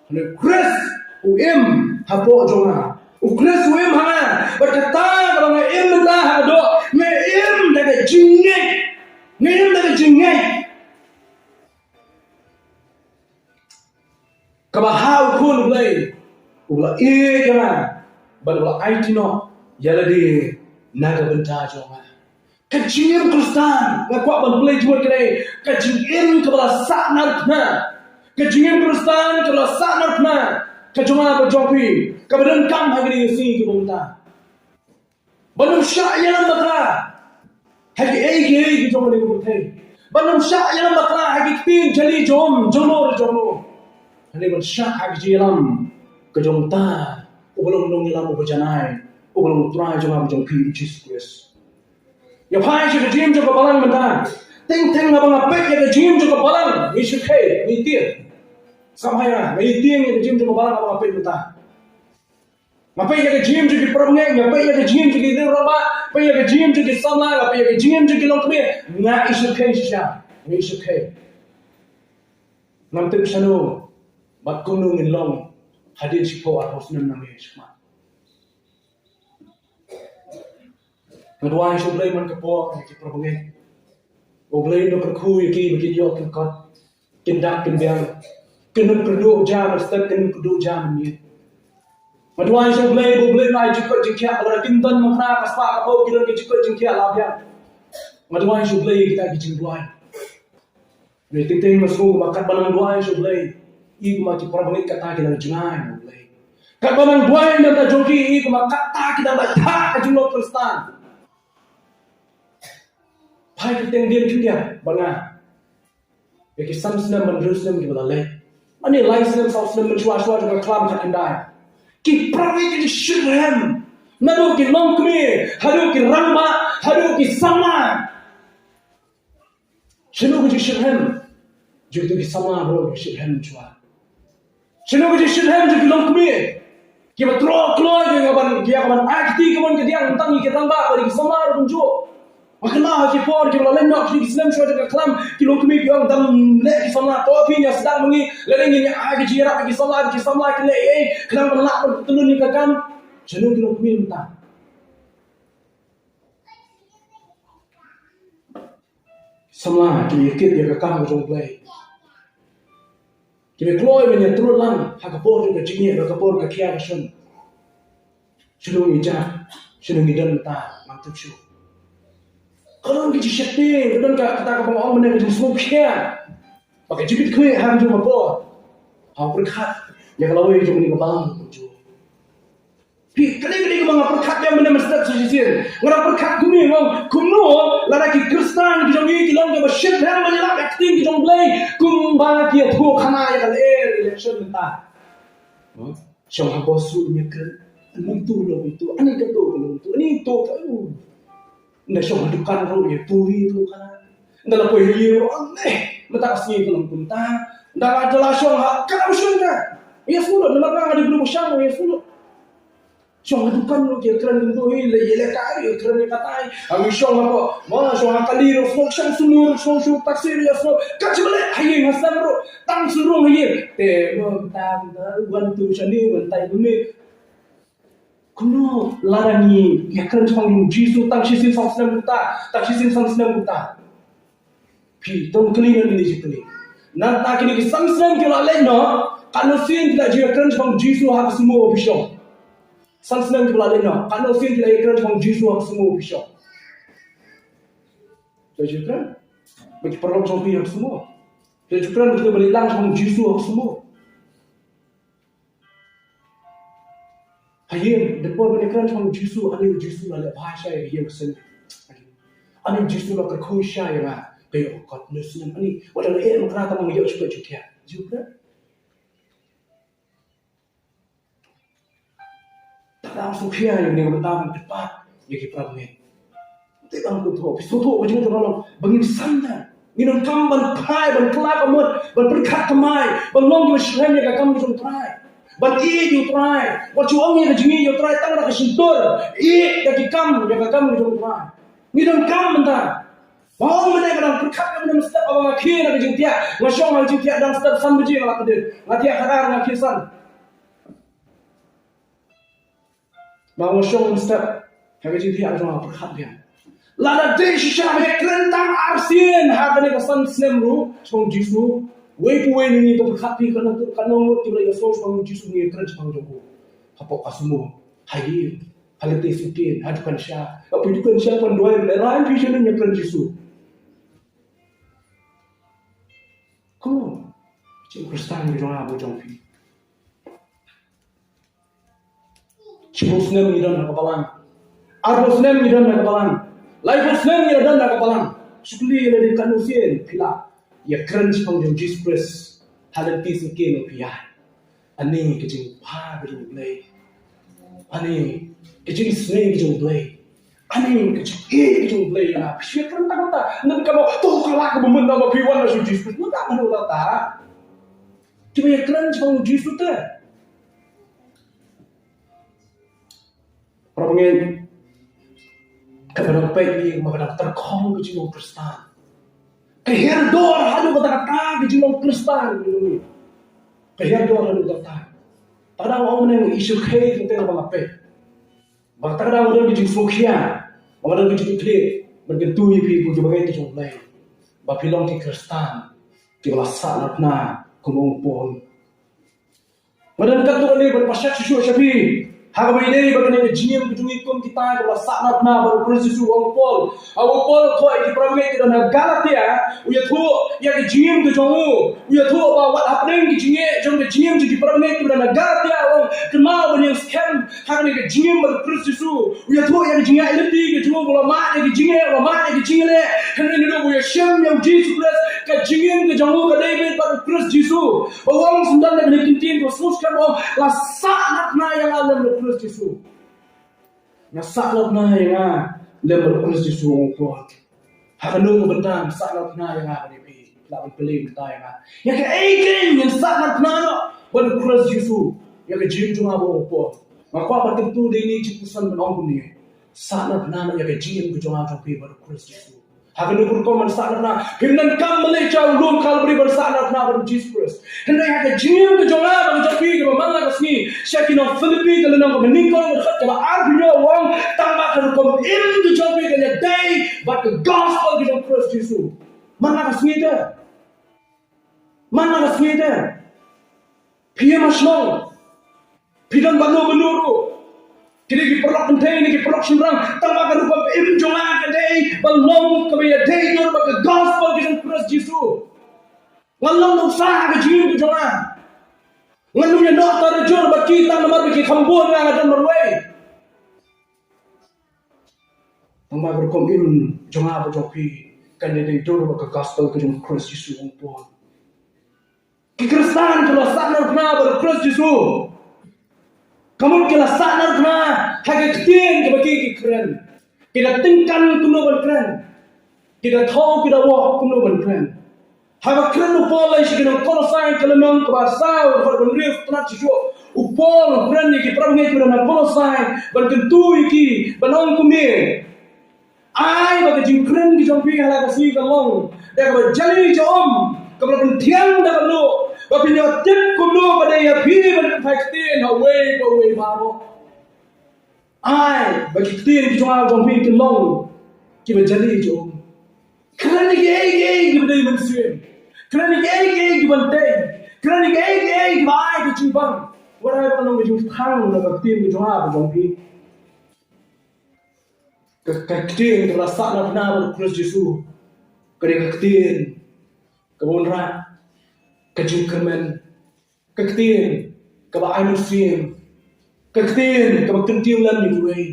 hynrei u Khrist u im hapoh jong nga. U Khrist u im ha nga. Bad kata kaba nga im mynta ha ka doh, nga im da ka jingngeit. Nga im da ka jingngeit kaba ha u Khun u Blei, uba la ïeit ïa nga bad uba la aiti noh ïa lade na ka bynta jong nga. Ka jingim Khristan, nga kwah ban pynleit jingmut kane, ka jingim kaba la sahnarphna. Ka jingim Khristan kaba la sahnarphna, ka jong nga bad jong phi, kaba donkam ha kine ki sngi kiba mynta. Ban ym shah ïalam bakla ha kiei kiei ki jong kane ka pyrthei. Ban ym shah ïalam bakla ha ki ktien jali jong, jong no jong no. Hynrei ban shah ha ka jingïalam ka jong uta uba long nongïalam uba janai, uba long u Trai jong nga bad jong phi, u Jisu Khrist. Ïa phai sha ka jingim jong ka balang mynta. Teng teng haba nga peit ïa ka jingim jong ka balang, ngi shyrkhei, ngi tieng. Samphai nga, ngi tieng ïa ka jingim jong ka balang haba nga peit mynta. Nga peit ïa ka jingim jong ki parabangeit, nga peit ïa ka jingim jong ki rangbah, peit ïa ka jingim jong ki samla, nga peit ïa ka jingim jong ki longkmie. Nga i shyrkhei shisha, nga i shyrkhei. Ngam tip shano bad kumno ngin long hadien shiphew arphew snem nangne shakhmat. Nga duwai sha U Blei man ka por ïa ki parabangeit. U Blei un kyrkhu ïa ki ba kin ïoh kin kot, kin dak kin biang, kin nym kyrduh jam mynstep, kin nym kyrduh jam mynmiet. Nga duwai sha U Blei ba U Blei un ai jingkoit jingkhiah, ba lada kim don ma ka spah ka phew, kin don ki jingkoit jingkhiah la biang. Nga duwai sha U Blei ïa kita ki jingduwai. Hynrei teng teng nga sngew kumba katba nang duwai sha U Blei, i kumba ki parabangeit kata ki nang jngai na U Blei. Katba nang duwai na ka bynta jong ki, i kumba kata ki nang lait thah ka jinglong Khristan. Phai ki teng dien khyndiat bad nga ïa ki san snem bad hynriew snem kiba la leit. Ani lai snem saw snem mynshuwa shuwa jong ka khlam khatkhyndai, ki parabangeit ki shitrhem, naduh ki longkmie haduh ki rangbah haduh ki samla. Shano ka jingshitrhem jong kito ki samla baroh, ki shitrhem shuwa? Shano ka jingshitrhem jong ki longkmie kiba troh kloi ïa ka ban, ïa ka ban ai kti ka mon ka diang tang ïa ki rangbah bad ïa ki samla ruh kumjuh? Nga kynmaw ha ki por kiba la leit noh, ki snem shuwa jong ka khlam, ki longkmie ki ong, dang leh ki samla, to phi ïa sdang ma ngi, lada ngin ïa ai ka jingïarap ïa ki samla, ki samla kin leh ei ei khnang ban lah ban pyntylun ïa ka kam. Shano ki longkmie mynta? Samla kiba ïakit ïa ka kam ka jong U Blei, kiba kloi ban ïatrud lang ha ka por jong ka jingeh, ha ka por ka khia ka shon. Shnong ïa jaka, shnong ïa don mynta, ngam tip shuh. Ka don ka jingsheptieng, ka don ka, kata kaba nga ong mynne, ka jingsngewkhia. Ba ka jingkitkhlieh ha ka jong ka por. Ha u pyrkhat ïa ka lawei jong kane ka balang kumjuh. Phi, kane, kane kaba nga pyrkhat ïa mynne mynstep sa shisien. Nga da pyrkhat kumne, nga ong kumno lada ki Khristan ki jong ngi ki long kiba shitrhem ban ïalap ïa ka ktien ka jong U Blei kumba ki ïathuh khana ïa ka lyer election mynta. Shong ha bos ruh ïa kren, ani to long to, ani kato long to, ani to ka u. Nda shong ha dukan ruh ïa to ïa to ka. Nda la poi ha ïing ruh, eh, mynta ka sngi ka long kumta. Nda la, nda la shong ha, ka dang shong ka. Ïa sulut, namar ka nga dei bru ba shang, ïa sulut. Shong ha dukan ruh ïa kren kumto hi, le ïa le kai, ïa kren ïa katai. Ami shong ha ko, ma shong ha kali ruh sulut, shong sumur, shong shu taxi ruh ïa sulut. Ka chi ba leh ha ïing ha sem ruh, tang surung ha ïing. Te mo mynta, mynta wan tu shane, mynta ïa kumne. Kumno lada ngi ïakren shaphang u Jisu tang shisien san snem kumta, tang shisien san snem kumta? Phi, to kylli na kine ki kylli. Nangta kine ki san snem ki la leit noh, katno sien ki la ju ïakren shaphang u Jisu ha ka sumo ba phi shong? San snem ki la leit noh, katno sien ki la ïakren shaphang u Jisu ha ka sumo ba phi shong? Ki la ju ïakren bad ki paralok jong phi ha ka sumo. Ki la ju ïakren bad kito ba leit lang shaphang u Jisu ha ka sumo. Ha ïing, da por ban ïakren shaphang u Jisu, ani u Jisu la leh bha shisha ïa ka ïing ka sem. Ani u Jisu la kyrkhu shisha ïa nga, ka ïoh ka kot, ne snem ani, wat la eh ma kra tang nga ïoh shuh ka jingkhiah. Jiw kra. Tang da sngewkhia ïa kane ka bynta ban kyrpad ïa ki para bangeit. Te tang ku thoh, phi sngewthuh ka jingthoh, ba ngin san da. Ngi donkam ban phai, ban kylla ka mut, ban pyrkhat thymmai, ban long kiba shyrkhei ïa ka kam ka jong U Trai, ban ïeit ïa U Trai, wat shu ong ïa ka jingïeit ïa U Trai tang da ka shyntur. Ïeit da ki kam, ïa ka kam ka jong U Trai. Ngi donkam mynta. Ba ong mynne ka dang pyrkhat ka mynne mynstep, haba nga khie na ka jingthiah, nga shong ha ka jingthiah dang step san baje nga la pdeng. Nga thiah khatar, nga khie san. Ba nga shong mynstep ha ka jingthiah jong nga, pyrkhat biang. Lada dei shisha ba ïakren tang arsien ha kane ka san snem ruh shaphang U Jisu, wei pa wei na ngi, to pyrkhat phi, katno, katno ngut kiba la ïasnoh shaphang U Jisu, ngi ïakren shaphang jong u hapoh ka sumo, ha ïing, ha lynti syngkien, ha dukan sha. Hapoh dukan sha pan duwai, lehrain phi sha ngi ïakren Jisu. Kumno? Jingkhristan ka jong nga bad jong phi. Shiphew snem ngi don ha ka balang. Arphew snem ngi don ha ka balang. Laiphew snem ngi don ha ka balang. Shu kylli ïa lade katno sien phi la ïakren shaphang jong U Jisu Khrist ha lynti syngkien, phi ïa. Ani ka jingbha ka jong U Blei. Ani ka jingisynei ka jong U Blei. Ani ka jingïeit ka jong U Blei ïa nga. Phi ïakren tang katta. Ngan kynmaw, to ka la kaba mynta ba phi wan na sha U Jisu Khrist. Mynta ka la ta. Kiba ïakren shaphang U Jisu te. Para bangeit, kaba dang peit ïa ngi, kaba dang tyrkhong ka jinglong Khristan. Ka hiar dor haduh katta katta ka jinglong Khristan. Ka hiar dor haduh katta. Kata ka daw ong mynne, i shyrkhei teng teng ba nga peit. Ba kata ka daw don ka jingsngewkhia, ba don ka jingkitkhlieh, ban kyntu ïa phi ko ki bangeit ka jong U Blei, ba phi long ki Khristan kiba la sahnarphna kum u Paul. Nga don katto katne ban pashat shuh shuh sha phi. Ha kaba ïadei bad kane ka jingim ka jong ngi kum kita kiba la sahnarphna bad u Khrist Jisu, u ong u Paul. Ha u Paul u thoh ïa ki para bangeit ki don ha Galatia, u ïathuh ïa ka jingim ka jong u. U ïathuh ba wat hapdeng ki jingeh jong ka jingim jong ki para bangeit kiba don ha Galatia, u ong kynmaw ban ïeng skhem ha kane ka jingim bad u Khrist Jisu. U ïathuh ïa ka jingïaid lynti ka jong u, ba u la mad ïa ka jingeh, u la mad ïa ka jingeh. Hynrei naduh ba u ïashim ïa u Jisu Khrist, ka jingim ka jong u ka dei beit bad u Khrist Jisu. Ba u ong syndon na kane ka ktien kaba sngewskhem, u ong la sahnarphna ïa nga lem bad u Khrist Jisu. La sahnarphna ïa nga lem bad u Khrist Jisu, u ong u Paul. Ha kano ka bynta sahnarphna ïa nga bad ïa phi? Lah ban plie mynta ïa nga. Ïa kaei kein ngin sahnarphna noh bad u Khrist Jisu ïa ka jingim jong nga, u ong u Paul. Nga kwah ban kyntu dei ne jingkhuslai ban ong kumne. Sahnarphna noh ïa ka jingim ka jong nga jong phi bad u Khrist Jisu. Ha kano ka rukom ban sahnarphna? Phim donkam ban leit sha u lum Kalbari ban sahnarphna bad u Jisu Khrist. Hynrei ha ka jingim ka jong nga bad ka jong phi kaba man la ka sngi, sha ki nong Philippi ka lynnong kaba nyngkong ka dkhot kaba arphew hynñiew, u ong tang ba ka rukom im ka jong phi kan ïadei bad ka gospel ka jong u Khrist Jisu. Man la ka sngi te. Man la ka sngi te. Phi ïa ma shnong. Phi don bad no bad no ruh. Ki dei ki paralok kynthei ne ki paralok shynrang. Tang ba ka rukom im jong nga ka dei ban long kaba ïadei jur bad ka gospel ka jong u Khrist Jisu. Ngan long nuksa ha ka jingim ka jong nga. Ngan ym ïa noh tang jur bad ki tang namar ba ki kham bun nga, nga don marwei. Tang ba ka rukom im jong nga bad jong phi kan ïadei jur bad ka gospel ka jong u Khrist Jisu, u ong u Paul. Ki Khristan ki la sahnarphna bad u Khrist Jisu. Ka mut ki la sahnarphna ha ka ktien kaba ki, ki kren. Ki da tyngkan kumno ban kren. Ki da thaw, ki da wad kumno ban kren. Haba kren u Paul ïa ki nong Kolosai ka lynnong kaba saw, ka dkhot ba hynriew, tang shisha u Paul u kren ïa ki para bangeit kiba don ha Kolosai ban kyntu ïa ki, ban ong kumne. Ai ba ka jingkren ka jong phi ha la ka sngi kan long da kaba jali ja um, kaba la pynthiang da ka Duh, ba phin ïoh tip kumno ba dei ïa phi ban pynphai ktien ha uwei pa uwei baroh. Ai ba ki ktien ki jong nga jong phi kin long kiba jali ja um. Kren ïa kiei kiei kiba dei mynsiem. Kren ïa kiei kiei kiba ntei. Kren ïa kiei kiei kiba ai ka jingbam. Wat ai ba long ka jingthang na ka ktien ki jong nga jong phi. Ka, ka ktien kaba la sahnarphna bad u Khrist Jisu ka dei ka ktien kaba wanrah ka jingkyrmen, ka ktien kaba ai mynsiem, ka ktien kaba kyntiew lem ïa kiwei,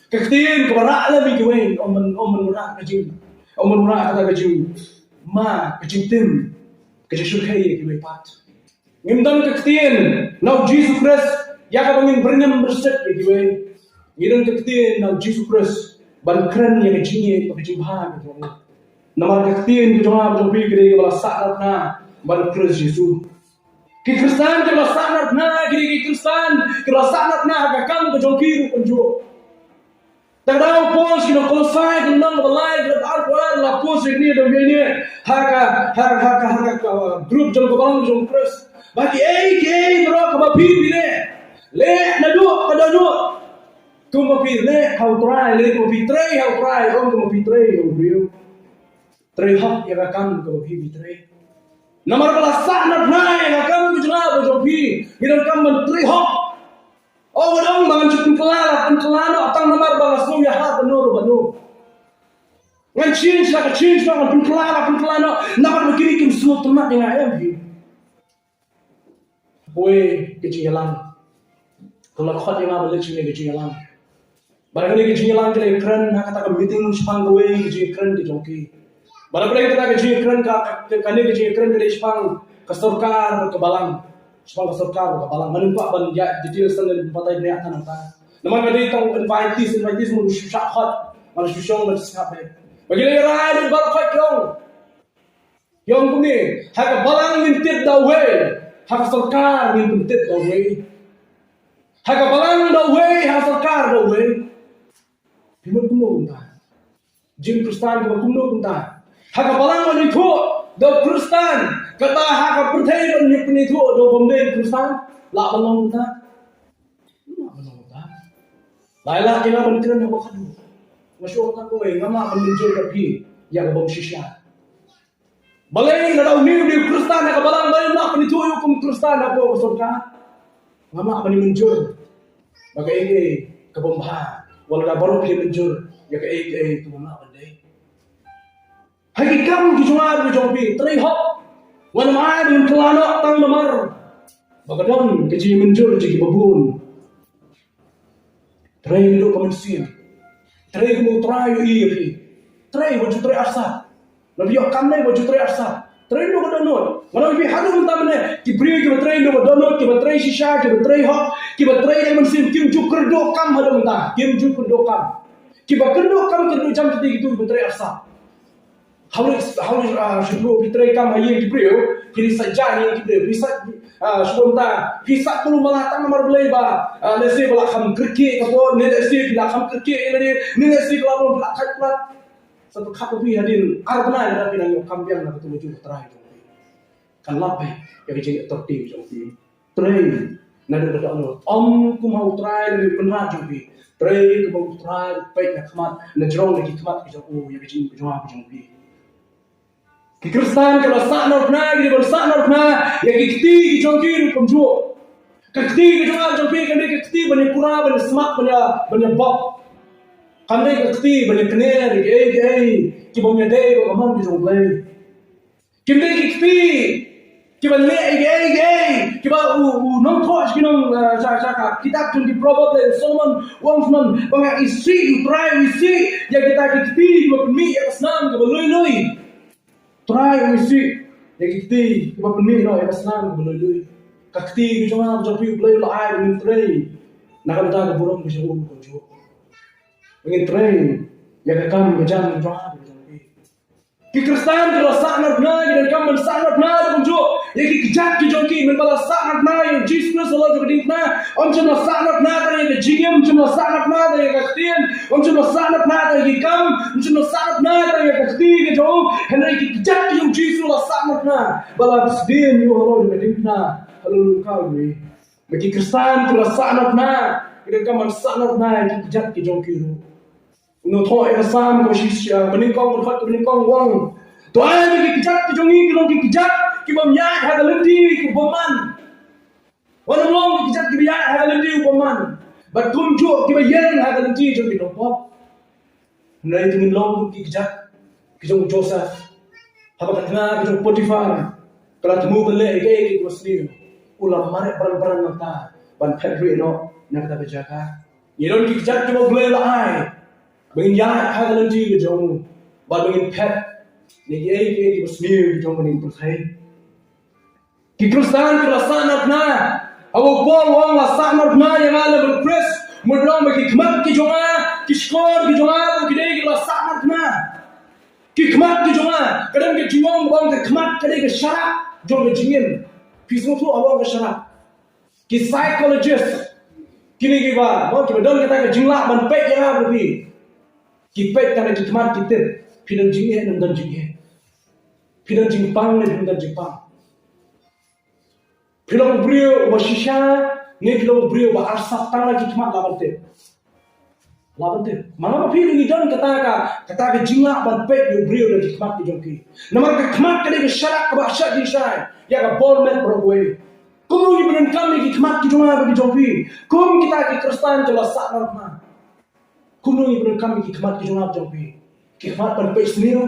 ka ktien kaba rah lem ïa kiwei. Ym ban, ym ban wanrah ka jing, ym ban wanrah kata ka jingma, ka jingtim, ka jingshyrkhei ïa kiwei pat. Ngim don ka ktien na u Jisu Khrist ïa kaba ngin byrngem byrsit ïa kiwei. Ngi don ka ktien na u Jisu Khrist ban kren ïa ka jingïeit bad ka jingbha ka jong u. Namar ka ktien ka jong nga bad jong phi ka dei kaba la sahnarphna bad u Khrist Jisu. Ki Khristan kiba la sahnarphna ki dei ki Khristan kiba la sahnarphna ha ka kam ka jong ki ruh kumjuh. Tang da u Paul sha ki nong Kolossai ka lynnong kaba lai ka dkhot arphew ar, la post ïa kine da u ïaineh ha ka, ha ka, ha ka, ha ka group jong ka balang jong u Khrist. Ba kiei kiei baroh kaba phi phi leh, leh naduh ka dohnud kumba phi leh ha u Trai, leh kumba phi trei ha u Trai, ym kumba phi trei ha u briew. Trei hok ïa ka kam kaba phi phi trei. Namar ba la sahnarphna ïa ka kam ka jong nga bad jong phi, ngi donkam ban trei hok. Ym ban ong ba ngan shu pynkylla la pynkylla noh tang namar ba nga sngew ïahap bad no bad no. Ngan change la ka change noh, ngan pynkylla la pynkylla noh, namar ba kine kim sngewtynnat ïa nga, em hi. Kawei ka jingïalang ka la khot ïa nga ban leit sha kane ka jingïalang. Bad kane ka jingïalang ka la kren ha kata ka meeting shaphang kawei ka jingkren ka jong ki. Bad kane kata ka jingkren ka, ka, kane ka jingkren ka dei shaphang ka sorkar ka balang. Shaphang ka sorkar ka balang. Ngan ym kwah ban ïa details tang, ngan batai bniah tang nangta. Namar ka dei tang invitees, invitees mo shu shah khot. Ngan shu shong ban sngap beit. Ba ki la rai baroh khot ki ong. Ki ong kumne, ha ka balang ngin tip da uwei, ha ka sorkar ngin pyntip da uwei. Ha ka balang da uwei, ha ka sorkar da uwei. Phi mut kumno kumta? Jingkhristan kiba kumno kumta? Ha ka balang ban ithuh da u Khristan, kata ha ka pyrthei ban ïa pynithuh da u bym dei Khristan. Lah ban long kumta? Lah ban long kumta. Lai lah ïa nga ban kren ha kaba khadduh. Nga shu ong tang kawei, ngam lah ban mynjur ïa phi ïa ka bym shisha. Balei lada une u dei u Khristan ha ka balang, balei ym lah pynithuh ïa u kum u Khristan hapoh ka sorkar? Ngam lah ban ïa mynjur ba kaei kaei ka bym bha, wat lada baroh phi mynjur ïa kaei kaei kaba ym lah ban dei. Ha ki kam ki jong nga ki jong phi, trei hok. Wat nym ai ban kylla noh tang namar ba ka don ka jingmynjur jong kiba bun. Trei naduh ka mynsiem. Trei kumba U Trai u ïohi ïa phi. Trei wat ju trei arsap. Lada ïoh kam ne wat ju trei arsap. Trei naduh ka dohnud. Nga ong ïa phi haduh mynta mynne, ki briew kiba trei naduh ka dohnud, kiba trei shisha, kiba trei hok, kiba trei da ka mynsiem, kim ju kyrduh kam haduh mynta. Kim ju kyrduh kam. Kiba kyrduh kam kyrduh jam kiti kitu kiba trei arsap. Hawri, hawri, ah, shu phi trei kam ha ïing ki briew, phi sait ja ha ïing ki briew, phi sait, ah, shu kumta, phi sait kulu mala tang namar balei ba, ah, lehse ba la kham kyrkieh ka por, ne lehse phi la kham kyrkieh ïa lade, ne lehse ba la bun phi la khait plat. Sa phi khap phi hadien ar bnai lada phi nang ïoh kam biang na ka tu ka ju ka trai jong phi. Kan lap beit ïa ka jingïatrei jong phi. Trei naduh ka dohnud. Ym kum ha U Trai lane u Kynrad jong phi. Trei kumba U Trai u peit na khmat, na jrong na ki khmat ki jong u, ïa ka jingim ka jong nga ka jong phi. Ki Khristan kiba la sahnarphna, ki dei ban sahnarphna ïa ki kti ki jong ki ruh kumjuh. Ka kti ka jong nga jong phi kan dei ka kti ban ïa pura, ban ïa smat, ban ïa, ban ïa bok. Kam dei ka kti ban ïa kner ïa kiei kiei ki bym ïadei bad ka mon ka jong U Blei. Kim dei ki kti kiba leh ïa kiei kiei kiba u, u nongthoh sha ki nong, eh, sha, sha ka kitab jong ki Proverb leh, u Solomon u ong kumne, ba nga isih, U Trai u isih ïa kita ki kti kiba pynmih ïa ka snam kaba lui lui. U Trai u isih ïa ki kti kiba pynmih noh ïa ka snam kaba lui lui. Ka kti ka jong nga jong phi U Blei u la ai ba ngin trei na ka bynta ka burom ka jong u kumjuh. Ba ngin trei ïa ka kam ka jam ka jong nga ka jong phi. Ki Khristan ki la sahnarphna, ki donkam ban sahnarphna ruh kumjuh ïa ki kjat ki jong ki, mynba la sahnarphna ïa u Jisu Khrist halor jong ka diengphna, ym shym la sahnarphna tang ïa ka jingim, ym shym la sahnarphna tang ïa ka ktien, ym shym la sahnarphna tang ïa ki kam, ym shym la sahnarphna tang ïa ka kti ka jong u, hynrei ki kjat ki jong u Jisu la sahnarphna ba la sdien ïa u halor jong ka diengphna halor u Kalbari. Ba ki Khristan ki la sahnarphna, ki donkam ban sahnarphna ïa ki kjat ki jong ki ruh. U nongthoh ïa ka Salm kaba shi, shi, ah, ba nyngkong, u nongthoh kaba nyngkong u ong, to ai ba ki kjat ki jong ngi ki long ki kjat ki bym ïaid ha ka lynti ki bymman. Wat nym long ki kjat kiba ïaid ha ka lynti u bymman, bad kumjuh kiba ïeng ha ka lynti jong ki nongpop. Hynrei to ngin long kum ki kjat ki jong u Joseph. Haba ka tnga ka jong u Potiphar ka la thmu ban leh ïa kaei kaei kaba sniew, u la mareh bran bran nangta ban phet rieh noh na kata ka jaka. Ngi don ki kjat kiba U Blei u la ai ba ngin ïaid ha ka lynti ka jong u bad ba ngin phet ïa kiei kiei kiba sniew ki jong kane ka pyrthei. Ki Khristan ki la sahnarphna. Haba u Paul u ong la sahnarphna ïa nga lem bad u Khrist, mut long ba ki khmat ki jong nga, ki shkor ki jong nga ruh ki dei kiba la sahnarphna. Ki khmat ki jong nga, ka don ka jingong ba ong ka khmat ka dei ka sharak jong ka jingim. Phi sngewthuh ong ka sharak. Ki psychologist, kine kiba, mo, kiba don kata ka jinglah ban peit ïa nga bad phi, ki peit tang na ki khmat, ki tip phi don jingeh ne ym don jingeh, phi don jingpang ne phim don jingpang, phi long u briew uba shisha ne phi long u briew uba arsap, tang na ki khmat lah ban tip. Lah ban tip. Mano ma phi ngi don kata ka, kata ka jinglah ban peit ïa u briew da ki khmat ki jong ki. Namar ka khmat ka dei ka sharak kaba shet jingshai ïa ka bor met baroh kawei. Kumno ngi pyndonkam ïa ki khmat ki jong nga bad ki jong phi kum kita ki Khristan kiba la sahnarphna? Kumno ngi pyndonkam ïa ki khmat ki jong nga bad jong phi? Ki khmat ban peit sniew,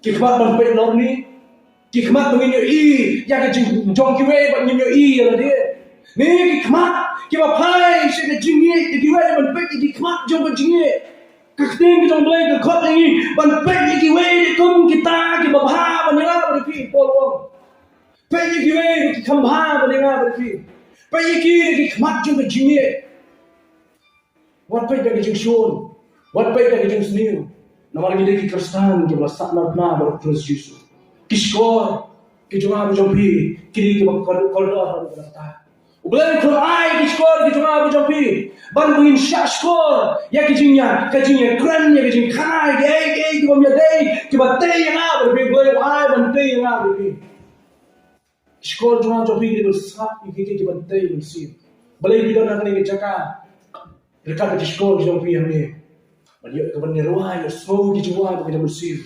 ki khmat ban peit lorni, ki khmat ba ngin ïohi ïa ka jingjong kiwei bad ngim ïohi ïa lade? Ne ki khmat kiba phai sha ka jingngeit ïa kiwei, ban peit ïa ki khmat jong ka jingngeit? Ka ktien ka jong U Blei ka khot ïa ngi ban peit ïa kiwei kum kita kiba bha ban ïa nga bad ïa phi. Paul u ong, peit ïa kiwei ki kham bha ban ïa nga bad ïa phi. Peit ïa ki da ki khmat jong ka jingngeit. Wat peit da ka jingshun, wat peit da ka jingsniew. Namar ngi dei ki Khristan kiba la sahnarphna bad U Khrist Jisu. Ki shkor ki jong nga bad jong phi ki dei kiba kor-, kordor ha kata. U Blei u khlem ai ki shkor ki jong nga bad jong phi ban, ba ngin shah shkor ïa ki jingïa, ka jingïakren, ïa ka jingkhanai, ïa kiei kiei kiba ym ïadei kiba tei ïa nga bad phi. U Blei u ai ban tei ïa nga bad phi. Ki shkor jong nga jong phi ki dei ban sngap ïa kiei kiei kiban tei mynsiem. Balei phi don ha kane ka jaka? Ryngkat bad ki shkor ki jong phi hangne, ban ïoh ka ban ïa rwai, ïa sngew ki jingrwai bad ki jong mynsiem,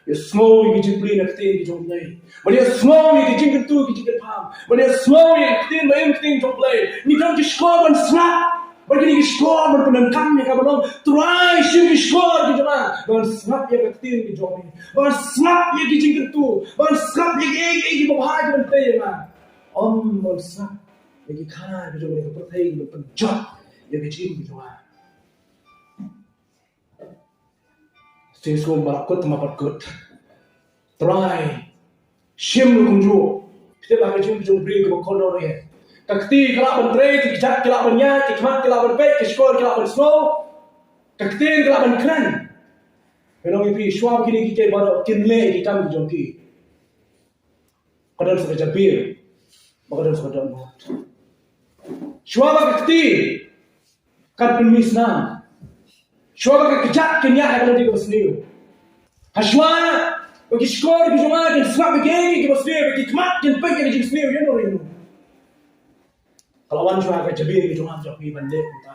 ïa sngew ki jingplie na ktien ki jong U Blei, ban ïa sngew ki jingkyntu ki jingkyrpad, ban ïa sngew ïa ktien ba im, ktien ki jong U Blei. Ngi don ki shkor ban sngap. Bad kine ki shkor ban pyndonkam ïa ka ban ong, Trai, shim ki shkor ki jong nga ban sngap ïa ka ktien ki jong me, ban sngap ïa ki jingkyntu, ban sngap ïa kiei kiei kiba bha kiban tei ïa nga. Ym ban sngap ïa ki kha ki jong ka pyrthei kiban pynjot ïa ka jingim ki jong nga. Shisha ba la kut, tang ba la kut. Trai, shim kumjuh. Phi tip ba ka jingim jong u briew kaba kordor eh, ka kti ka lah ban trei, ki kjat ki lah ban ïaid, ki khmat ki lah ban peit, ki shkor ki lah ban sngew, ka ktien ka lah ban kren. Ngan ong ïa phi, shuwa ba kine kiei kiei baroh kin leh ki kam ki jong ki, ka don sa ka jabieng, ba ka don sa ka dohnud. Shuwa ba ka kti kan pynmih snam, shuwa ba ka kjat kan ïaid ha ka lynti kaba sniew, ha shuwa ba ki shkor ki jong nga kin sngap ïa kiei kiei kiba sniew, ba ki khmat kin peit ïa ka jingsniew, ïa no ïa no, ka la wan shuwa ka jabieng ki jong nga jong phi ban leh kumta.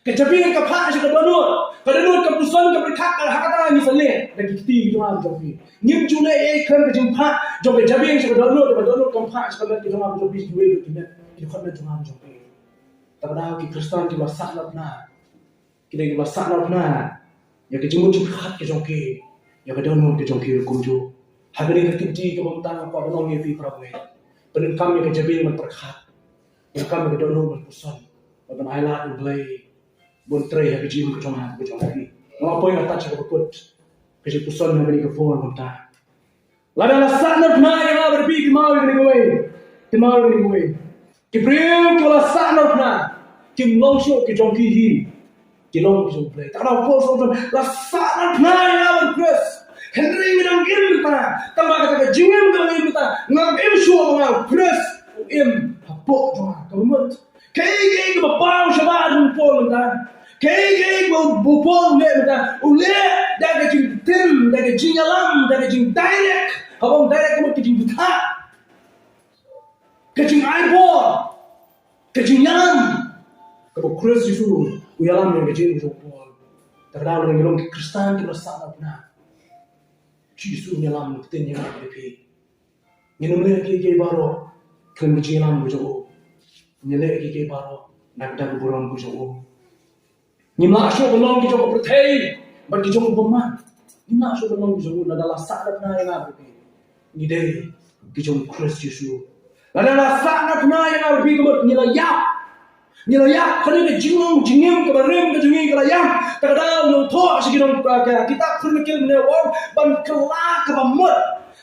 Ka jabieng ka phah sha ka dohnud, ka dohnud ka puson ka pyrkhat, ka la ha kata ngi sa leh da ki kti ki jong nga jong phi. Ngim ju leh ei khlem ka jingphah jong ka jabieng sha ka dohnud, ka dohnud kam phah sha ka met ki jong nga jong phi, sha kiwei ki met, ki khot met jong nga jong phi. Te ka daw ki Khristan kiba la sahnarphna, ki dei kiba la sahnarphna ïa ka jingmut jingpyrkhat ka jong ki, ïa ka dohnud ka jong ki ruh kumjuh. Ha kane ka kynti kaba mynta nga kwah ban ong ïa phi para bangeit, pyndonkam ïa ka jabieng ban pyrkhat, pyndonkam ïa ka dohnud ban puson, ban ai lad U Blei ban trei ha ka jingim ka jong nga, ka jong phi. Nga la poi nga touch ha kaba kut, ka jingpuson ha kane ka por mynta. Lada la sahnarphna ïa nga bad phi, kynmaw ïa kane kawei, kynmaw ïa kane kawei. Ki briew kiba la sahnarphna kim long shuh ki jong ki hi, ki long ki jong U Blei. Te ka daw por shuh la sahnarphna ïa nga bad Khrist. Hynrei nga dang im mynta, tang ba kata ka jingim kaba nga im mynta, ngam im shuh ba nga, Khrist u im hapoh jong nga. Kaba mut, kaei kaei kaba paw shabar u Paul mynta, kaei kaei kaba u Paul u leh mynta, u leh da ka jingtim, da ka jingïalam, da ka jingdirect. Haba ong direct ka mut ka jingbthah, ka jingaibor, ka jingïalam kaba u Khrist Jisu u ïalam ïa ka jingim jong u Paul. Te ka daw ngi long ki Khristan kiba la sahnarphna, Jisu un ïalam, ktien ïa nga ïa phi. Ngin ym leh kiei kiei baroh khlem ka jingïalam ka jong u. Ngin leh kiei kiei baroh na ka dak ka burom ka jong u. Ngim lah shuh ban long ki jong ka pyrthei bad ki jong u bymman. Ngim lah shuh ban long ki jong u. Lada la sahnarphna ïa nga bad phi, ngi dei ki jong u Khrist Jisu. Lada la sahnarphna ïa nga bad phi, ka mut ngi la ïap. Ngi la ïap. Kane ka jingong jingim kaba rim ka jong ngi ka la ïap. Te ka daw ngi thoh sha ki nong, ka kitab Chronikl mynne u ong ban kylla kaba mut.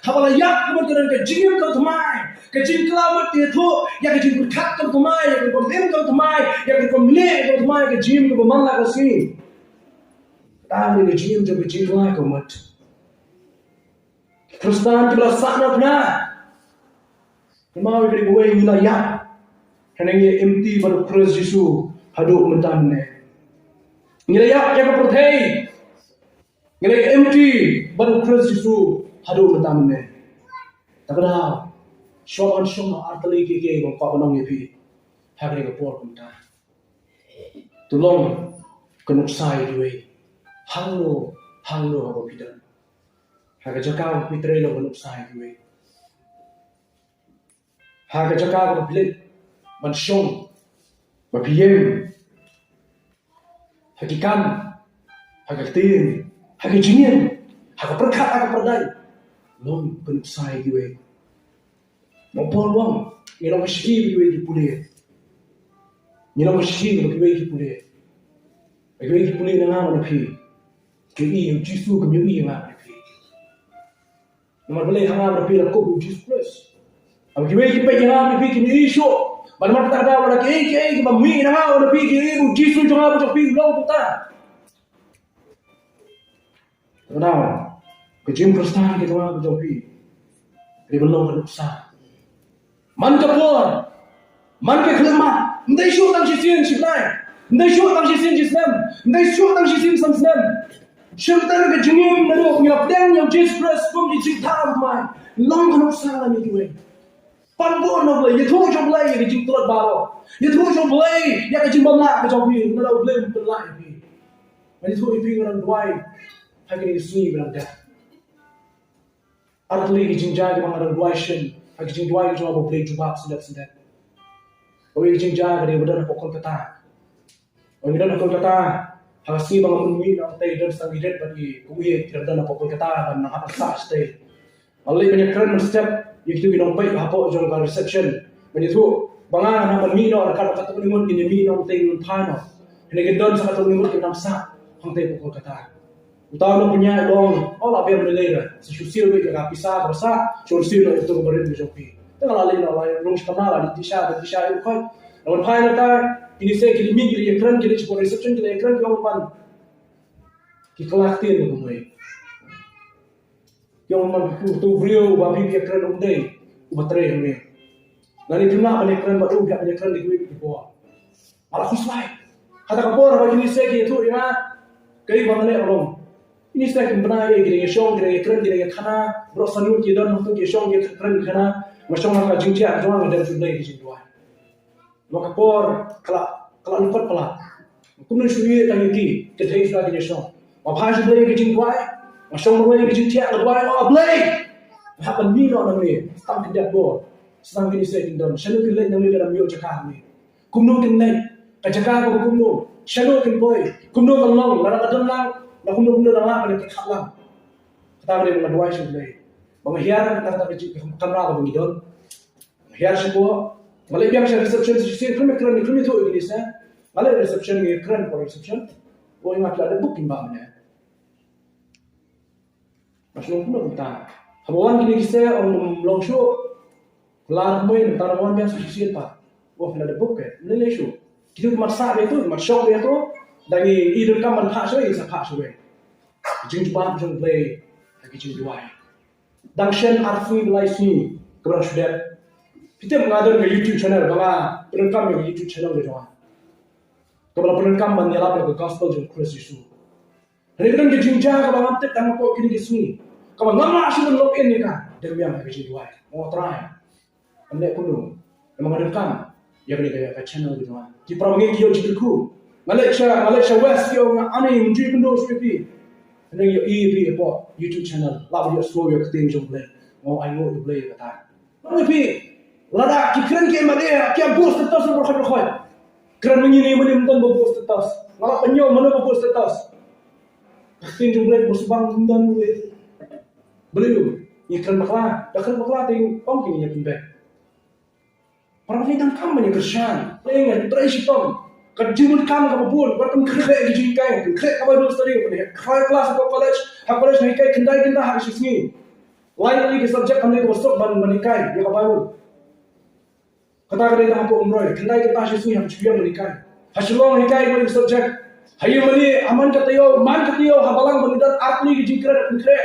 Haba la ïap ka mut ka don ka jingim kaba thymmai, ka jingkylla mut ka ïathuh ïa ka jingpyrkhat kaba thymmai, ïa ka rukom im kaba thymmai, ïa ka rukom leh kaba thymmai, ka jingim kaba man la ka sngi. Ka dei ka jingim jong ka jingkylla kaba mut. Khristan kiba la sahnarphna. Namar ïa kane kawei ngi la ïap. Hynrei ngi empty bad u Khrist Jisu haduh mynta mynne. Ngi la ïap ïa ka pyrthei. Ngi la empty bad u Khrist Jisu haduh mynta mynne. Te kata, shuwa ban shong ha artylli kiei kiei ba nga kwah ban ong ïa phi ha kane ka por kumta. To long ka nuksa ïa kiwei. Hangno, hangno haba phi don. Ha ka jaka ba phi trei long ka nuksa ïa kiwei. Ha ka jaka ba phi leit ban shong, ba phi ïeng. Ha ki kam, ha ka ktien, ha ka jingim, ha ka pyrkhat, ha ka pyrthei. Long ka nuksa ïa kiwei. Mo por long, ngi long ka shithi ba kiwei ki pule. Ngi long ka shithi ba kiwei ki pule. Ba kiwei ki pule na nga na phi. Ki ïohi ïa u Jisu, ki ïohi ïa nga na phi. Namar balei ha nga na phi la kup u Jisu Khrist. Haba kiwei ki peit ïa nga na phi ki ïohi shuh. Bad namar kata ka daw lada kiei kiei kiba mih na nga na phi ki ïohi u Jisu jong nga bad jong phi u long kumta. Kata ka daw ka jingkhristan ka jong nga bad jong phi. Ka dei ban long ka nuksa. Man ka por, man ka khyllipmat, ym dei shuh tang shisien shi bnai, ym dei shuh tang shisien shi snem, ym dei shuh tang shisien san snem. Shim tang ka jingim naduh ngi la pdiang ïa u Jisu Khrist kum ki jingthaw mai. Long ka nuksa lem ïa kiwei. Pan bun na U Blei, ïathuh sha U Blei ïa ka jingtlot baroh. Ïathuh sha U Blei ïa ka jingbymlah ka jong phi, lada U Blei um pynlah ïa phi. Ngan ïathuh ïa phi, nga dang duwai ha kine ki sngi ba dang dep. Artylli ki jingjia kiba nga dang duwai shen, ha ki jingduwai ki jong nga ba U Blei jubab shen dep shen dep. Kawei ka jingjia ka dei ba don hapoh Kolkata. Ba ngi don ha Kolkata, ha ka sngi ba nga mih na tei don sa ngi ret bad i, kumne ki dang don hapoh Kolkata ban nang hap ban sah shatei. Nga leit ban ïakren mynstep ïa kito ki nongpeit hapoh jong ka reception. Ban ïathuh ba nga nang ban mih noh, ryngkat katto katne ngut kin ïa mih noh tei ngan phai noh. Kine ki don sa katto katne ngut kin nang sah hangtei hapoh Kolkata. Uta u nongpynïaid u ong, "Oh, la biang mynne lei re. Sa shu siew beit ïa ka pisa kaba sah, shu siew noh ïa uto u barit ka jong phi." Te nga la leit noh, la rung sha kamra, la dih sha, dih sha ïa u khoit. La wan phai na tai, kine ki sngi ki la mih, ki la ïakren, ki la leit shapoh reception, ki la ïakren, ki ong man, ki kylla ktien kumne. Ki ong man, uto u briew uba phi ïakren um dei uba trei hangne. Lane phim lah ban ïakren bad u, phi hap ban ïakren da kiwei ki por. Nga la khuslai. Kata ka por haba kine ki sngi ki ïathuh ïa nga, kaei ba nga leh ka long, kine ki sngi kim bna ei, ki dang ïashong, ki dang ïakren, ki dang ïakhana. Baroh san ngut ki don hangto ki ïashong, ki ïakren, ki ïakhana. Nga shong ha ka jingthiah jong nga, nga dem sha U Blei ka jingduwai. Namar ka por ka la, ka la lyngkot palat. Kumno shu ïa tang ïa ki, ki dei shuwa ki ïashong. Nga phai sha U Blei ka jingduwai. Nga shong marwei ka jingthiah, nga duwai, "Oh Blei, nga hap ban mih noh nangne. Sa tang khyndiat bor, sa tang kine ki sngi kin don. Shano kin leit nangne lada ym ïoh jaka hangne? Kumno kin leit? Ka jaka kaba kumno? Shano kin poi? Kumno kan long? Lada ka don lang, la kumno kumno, la lah ban pyrkhat lang." Kata ka dei ba nga duwai sha U Blei. Ba nga hiar na kata ka jing, ka kamra kaba ngi don. Nga hiar shapoh, nga leit biang sha reception, sha shisien khlem ïakren, khlem ïathuh ïa kine ki sngi. Nga leit reception, nga ïakren hapoh reception. Oi, nga, phi la dep book kimbah mynne? Nga shu ong kumno kumta. Haba wan kine ki sngi, ong ym long shuh. Kular kumne, mynta nga wan biang sha shisien pat. Oi, phi la dep book eh? Ym lei lei shuh. Kito ki mat sah beit to, ki mat shong beit to. Da ngi i donkam ban phah shawei, ngi sa phah shawei. Jingjubab jong U Blei ha ki jingduwai. Dang shen ar sngi, lai sngi kaba dang shu dep. Phi tip nga don ka YouTube channel, ba nga pyndonkam ïa ka YouTube channel ka jong nga, kaba la pyndonkam ban ïalap ïa ka gospel jong U Khrist Jisu. Hynrei ka don ka jingjia kaba ngam tip tang hapoh kine ki sngi, kaba ngam lah shuh ban log in ïa ka. Dem biang ha ka jingduwai, O Trai. Nga leh kumno? Namar nga donkam ïa kane ka, ka channel ka jong nga. Ki para bangeit ki ïoh jingkyrkhu. Nga leit sha, nga leit sha West, ki ong, "Ani, ym ju ïakynduh shuh ïa phi." Hynrei nga ïohi ïa phi hapoh YouTube channel. Lah ban ïohsngew ïa ka ktien jong U Blei. Nga ong, "Ai, nguh ïa U Blei ïa kata." Nga ong ïa phi, lada ki kren ki ïa mane, ki ïa buh status baroh khoit baroh khoit. Kren ma ngi ne mane, ym don ba buh status. Nga lah ban ïoh mano ba buh status? Ka ktien jong U Blei ba shu bang ym don. Balei ngi kren bakla? Da kren bakla te ong kine ïa pynbeit. Para bangeit, donkam ban ïa kyrshan. Lei nga trei shitom. Ka jingmut kam kaba bun, wat pynkhreh ki jinghikai, pynkhreh ka Bible study, pynkhreh class ha college, ha college nga hikai khyndai kynta ha ka shi sngi. Lai tylli ki subject kam dei kaba suk ban, ban hikai ïa ka Bible. Kata ka dei tang hapoh Umroi, khyndai kynta ha shi sngi ha ka Shillong ban hikai. Ha Shillong hikai kawei ka subject. Ha Ïingmane, ha man ka taïew, man ka taïew ha balang ba ngi don ar tylli ki jingkren, pynkhreh.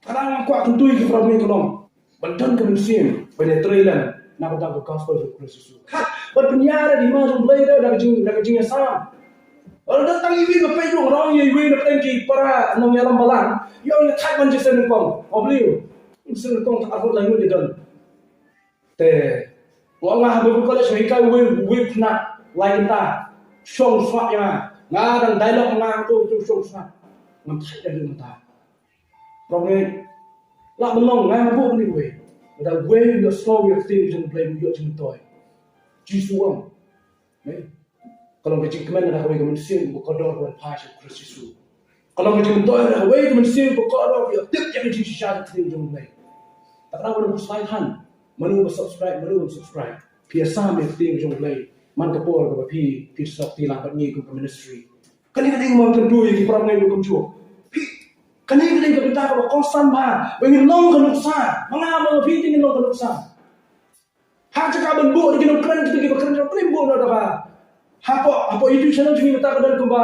Kata Kwah kyntu ïa ki para bangeit ka long ban don ka mynsiem ban ïatrei lem na ka bynta ka gospel jong U Khrist Jisu. Khat, ban pynïar ïa ka hima jong U Blei da ka jing, da ka jingïasam. Lada tang iwei ka peit ruh, nga ong ïa iwei na pdeng ki para nongïalam balang, ïa ong ïa thait ban jingïasam nyngkong. Ong Blei, jingïasam nyngkong tang arngut laingut ïa don. Te nga, nga ha Bible College nga hikai uwei, uwei u khynnah lai kynta. Shong sngap ïa nga. Nga dang dialogue nga, to, to shong sngap. Ngam thait da ïa mynta. Para bangeit, lah ban long, nga ngam buh kane kawei. Lada uwei u ïohsngew ïa ka ktien jong U Blei, u ïoh jingmyntoi. Jisu u ong, ne? Ka long ka jingkmen na kawei ka mynsiem ba kordor ba phai sha U Khrist Jisu. Ka long ka jingmyntoi na kawei ka mynsiem ba kordor, ïa tip ïa ka jingshisha ka ktien jong U Blei. Te kata ba nang pyrshang than, mano ba subscribe, mano ba subscribe, phi ïasam ïa ka ktien jong U Blei. Man ka por kaba phi, phi snoh kti lang bad ngi kum ka ministry. Kane ka dei ka mon kyntu ïa ki para bangeit ruh kumjuh. Phi, kane ka dei ka bynta kaba kongsan bha ba ngin long ka nuksa. Ma nga ma phi te ngin long ka nuksa. Ha jaka ban buh da ki nongkren, kita kiba kren, kren buh noh da ka. Hapoh, hapoh YouTube channel jong ngi mynta ka don kumba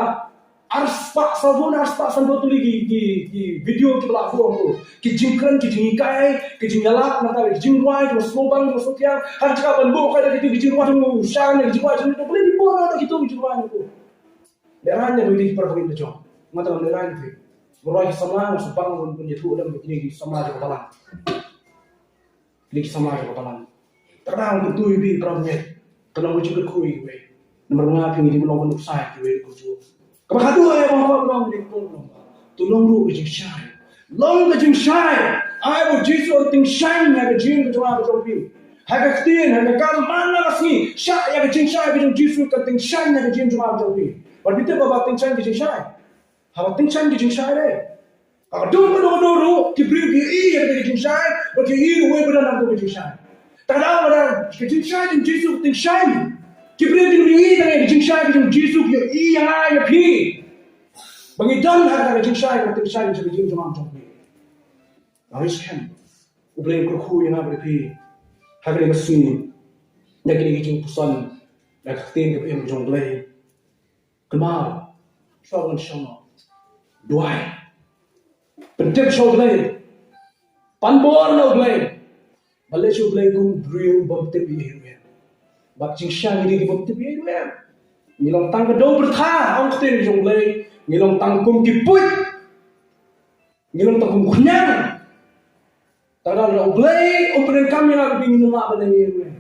arspah, saw, arspah sanphew tylli ki, ki, ki video kiba la buh, ki jingkren, ki jinghikai, ki jingïalap, nangta ki jingrwai, kiba sngewbang, kiba sngewthiang. Ha jaka ban buh kai da kita ki jingrwai jong u Shan, ki jingrwai jong u, to, kren buh noh da kita ki jingrwai jong u. Lehrain ïa phi ki para bangeit la jong. Nga tang lehrain ïa phi. Nga rwai ki samla, nga shu bang ban ïathuh lem ïa kine ki samla jong ka balang. Kine ki samla jong ka balang. Te kata nga kyntu ïa phi para bangeit. Ka long ka jingkyrkhu ïa kiwei. Namar nga phi ngi dei ban long ka nuksa ïa kiwei ruh kumjuh. Kaba khatduh ïa ba nga kwah ban ong, to long ruh ka jingshai. Long ka jingshai. Ai ba U Jisu un tyngshaiñ ha ka jingim ka jong nga ka jong phi. Ha ka ktien, ha ka kam, man la ka sngi, shah ïa ka jingshai ka jong U Jisu kan tyngshaiñ ha ka jingim jong nga ka jong phi. Bad phi tip ba, ba tyngshaiñ ka jingshai. Haba tyngshaiñ ka jingshai de, ka dum kano kano ruh, ki briew ki ïohi ïa ka jingshai, bad ki ïohi ruh uwei ba don ha ka jingshai. Te ka daw ba ka jingshai jong U Jisu ka tyngshaiñ. Ki briew kim ïohi tang ïa ka jingshai ka jong U Jisu, ki ïohi ïa nga ïa phi. Ba ngi don ha ka jingshai ka tyngshaiñ ka jong U Jisu jong nga jong phi. Nga wish ken U Blei un kyrkhu ïa nga bad ïa phi ha kane ka sngi. Ïa kine ki jingpuson, ïa ka ktien kaba im jong U Blei. Kynmaw, shuwa ban shong noh, duwai. Pyntip sha U Blei. Pan bor na U Blei. Balei sha U Blei kum u briew bym tip ïa u em? Bad jingshai ngi dei ki bym tip ïa u em? Ngi long tang ka dewbyrtha, ong ka ktien jong U Blei. Ngi long tang kum ki puit. Ngi long tang kum khñiang. Te lada U Blei um pyndonkam ïa nga, ngim lah ban ïa u em.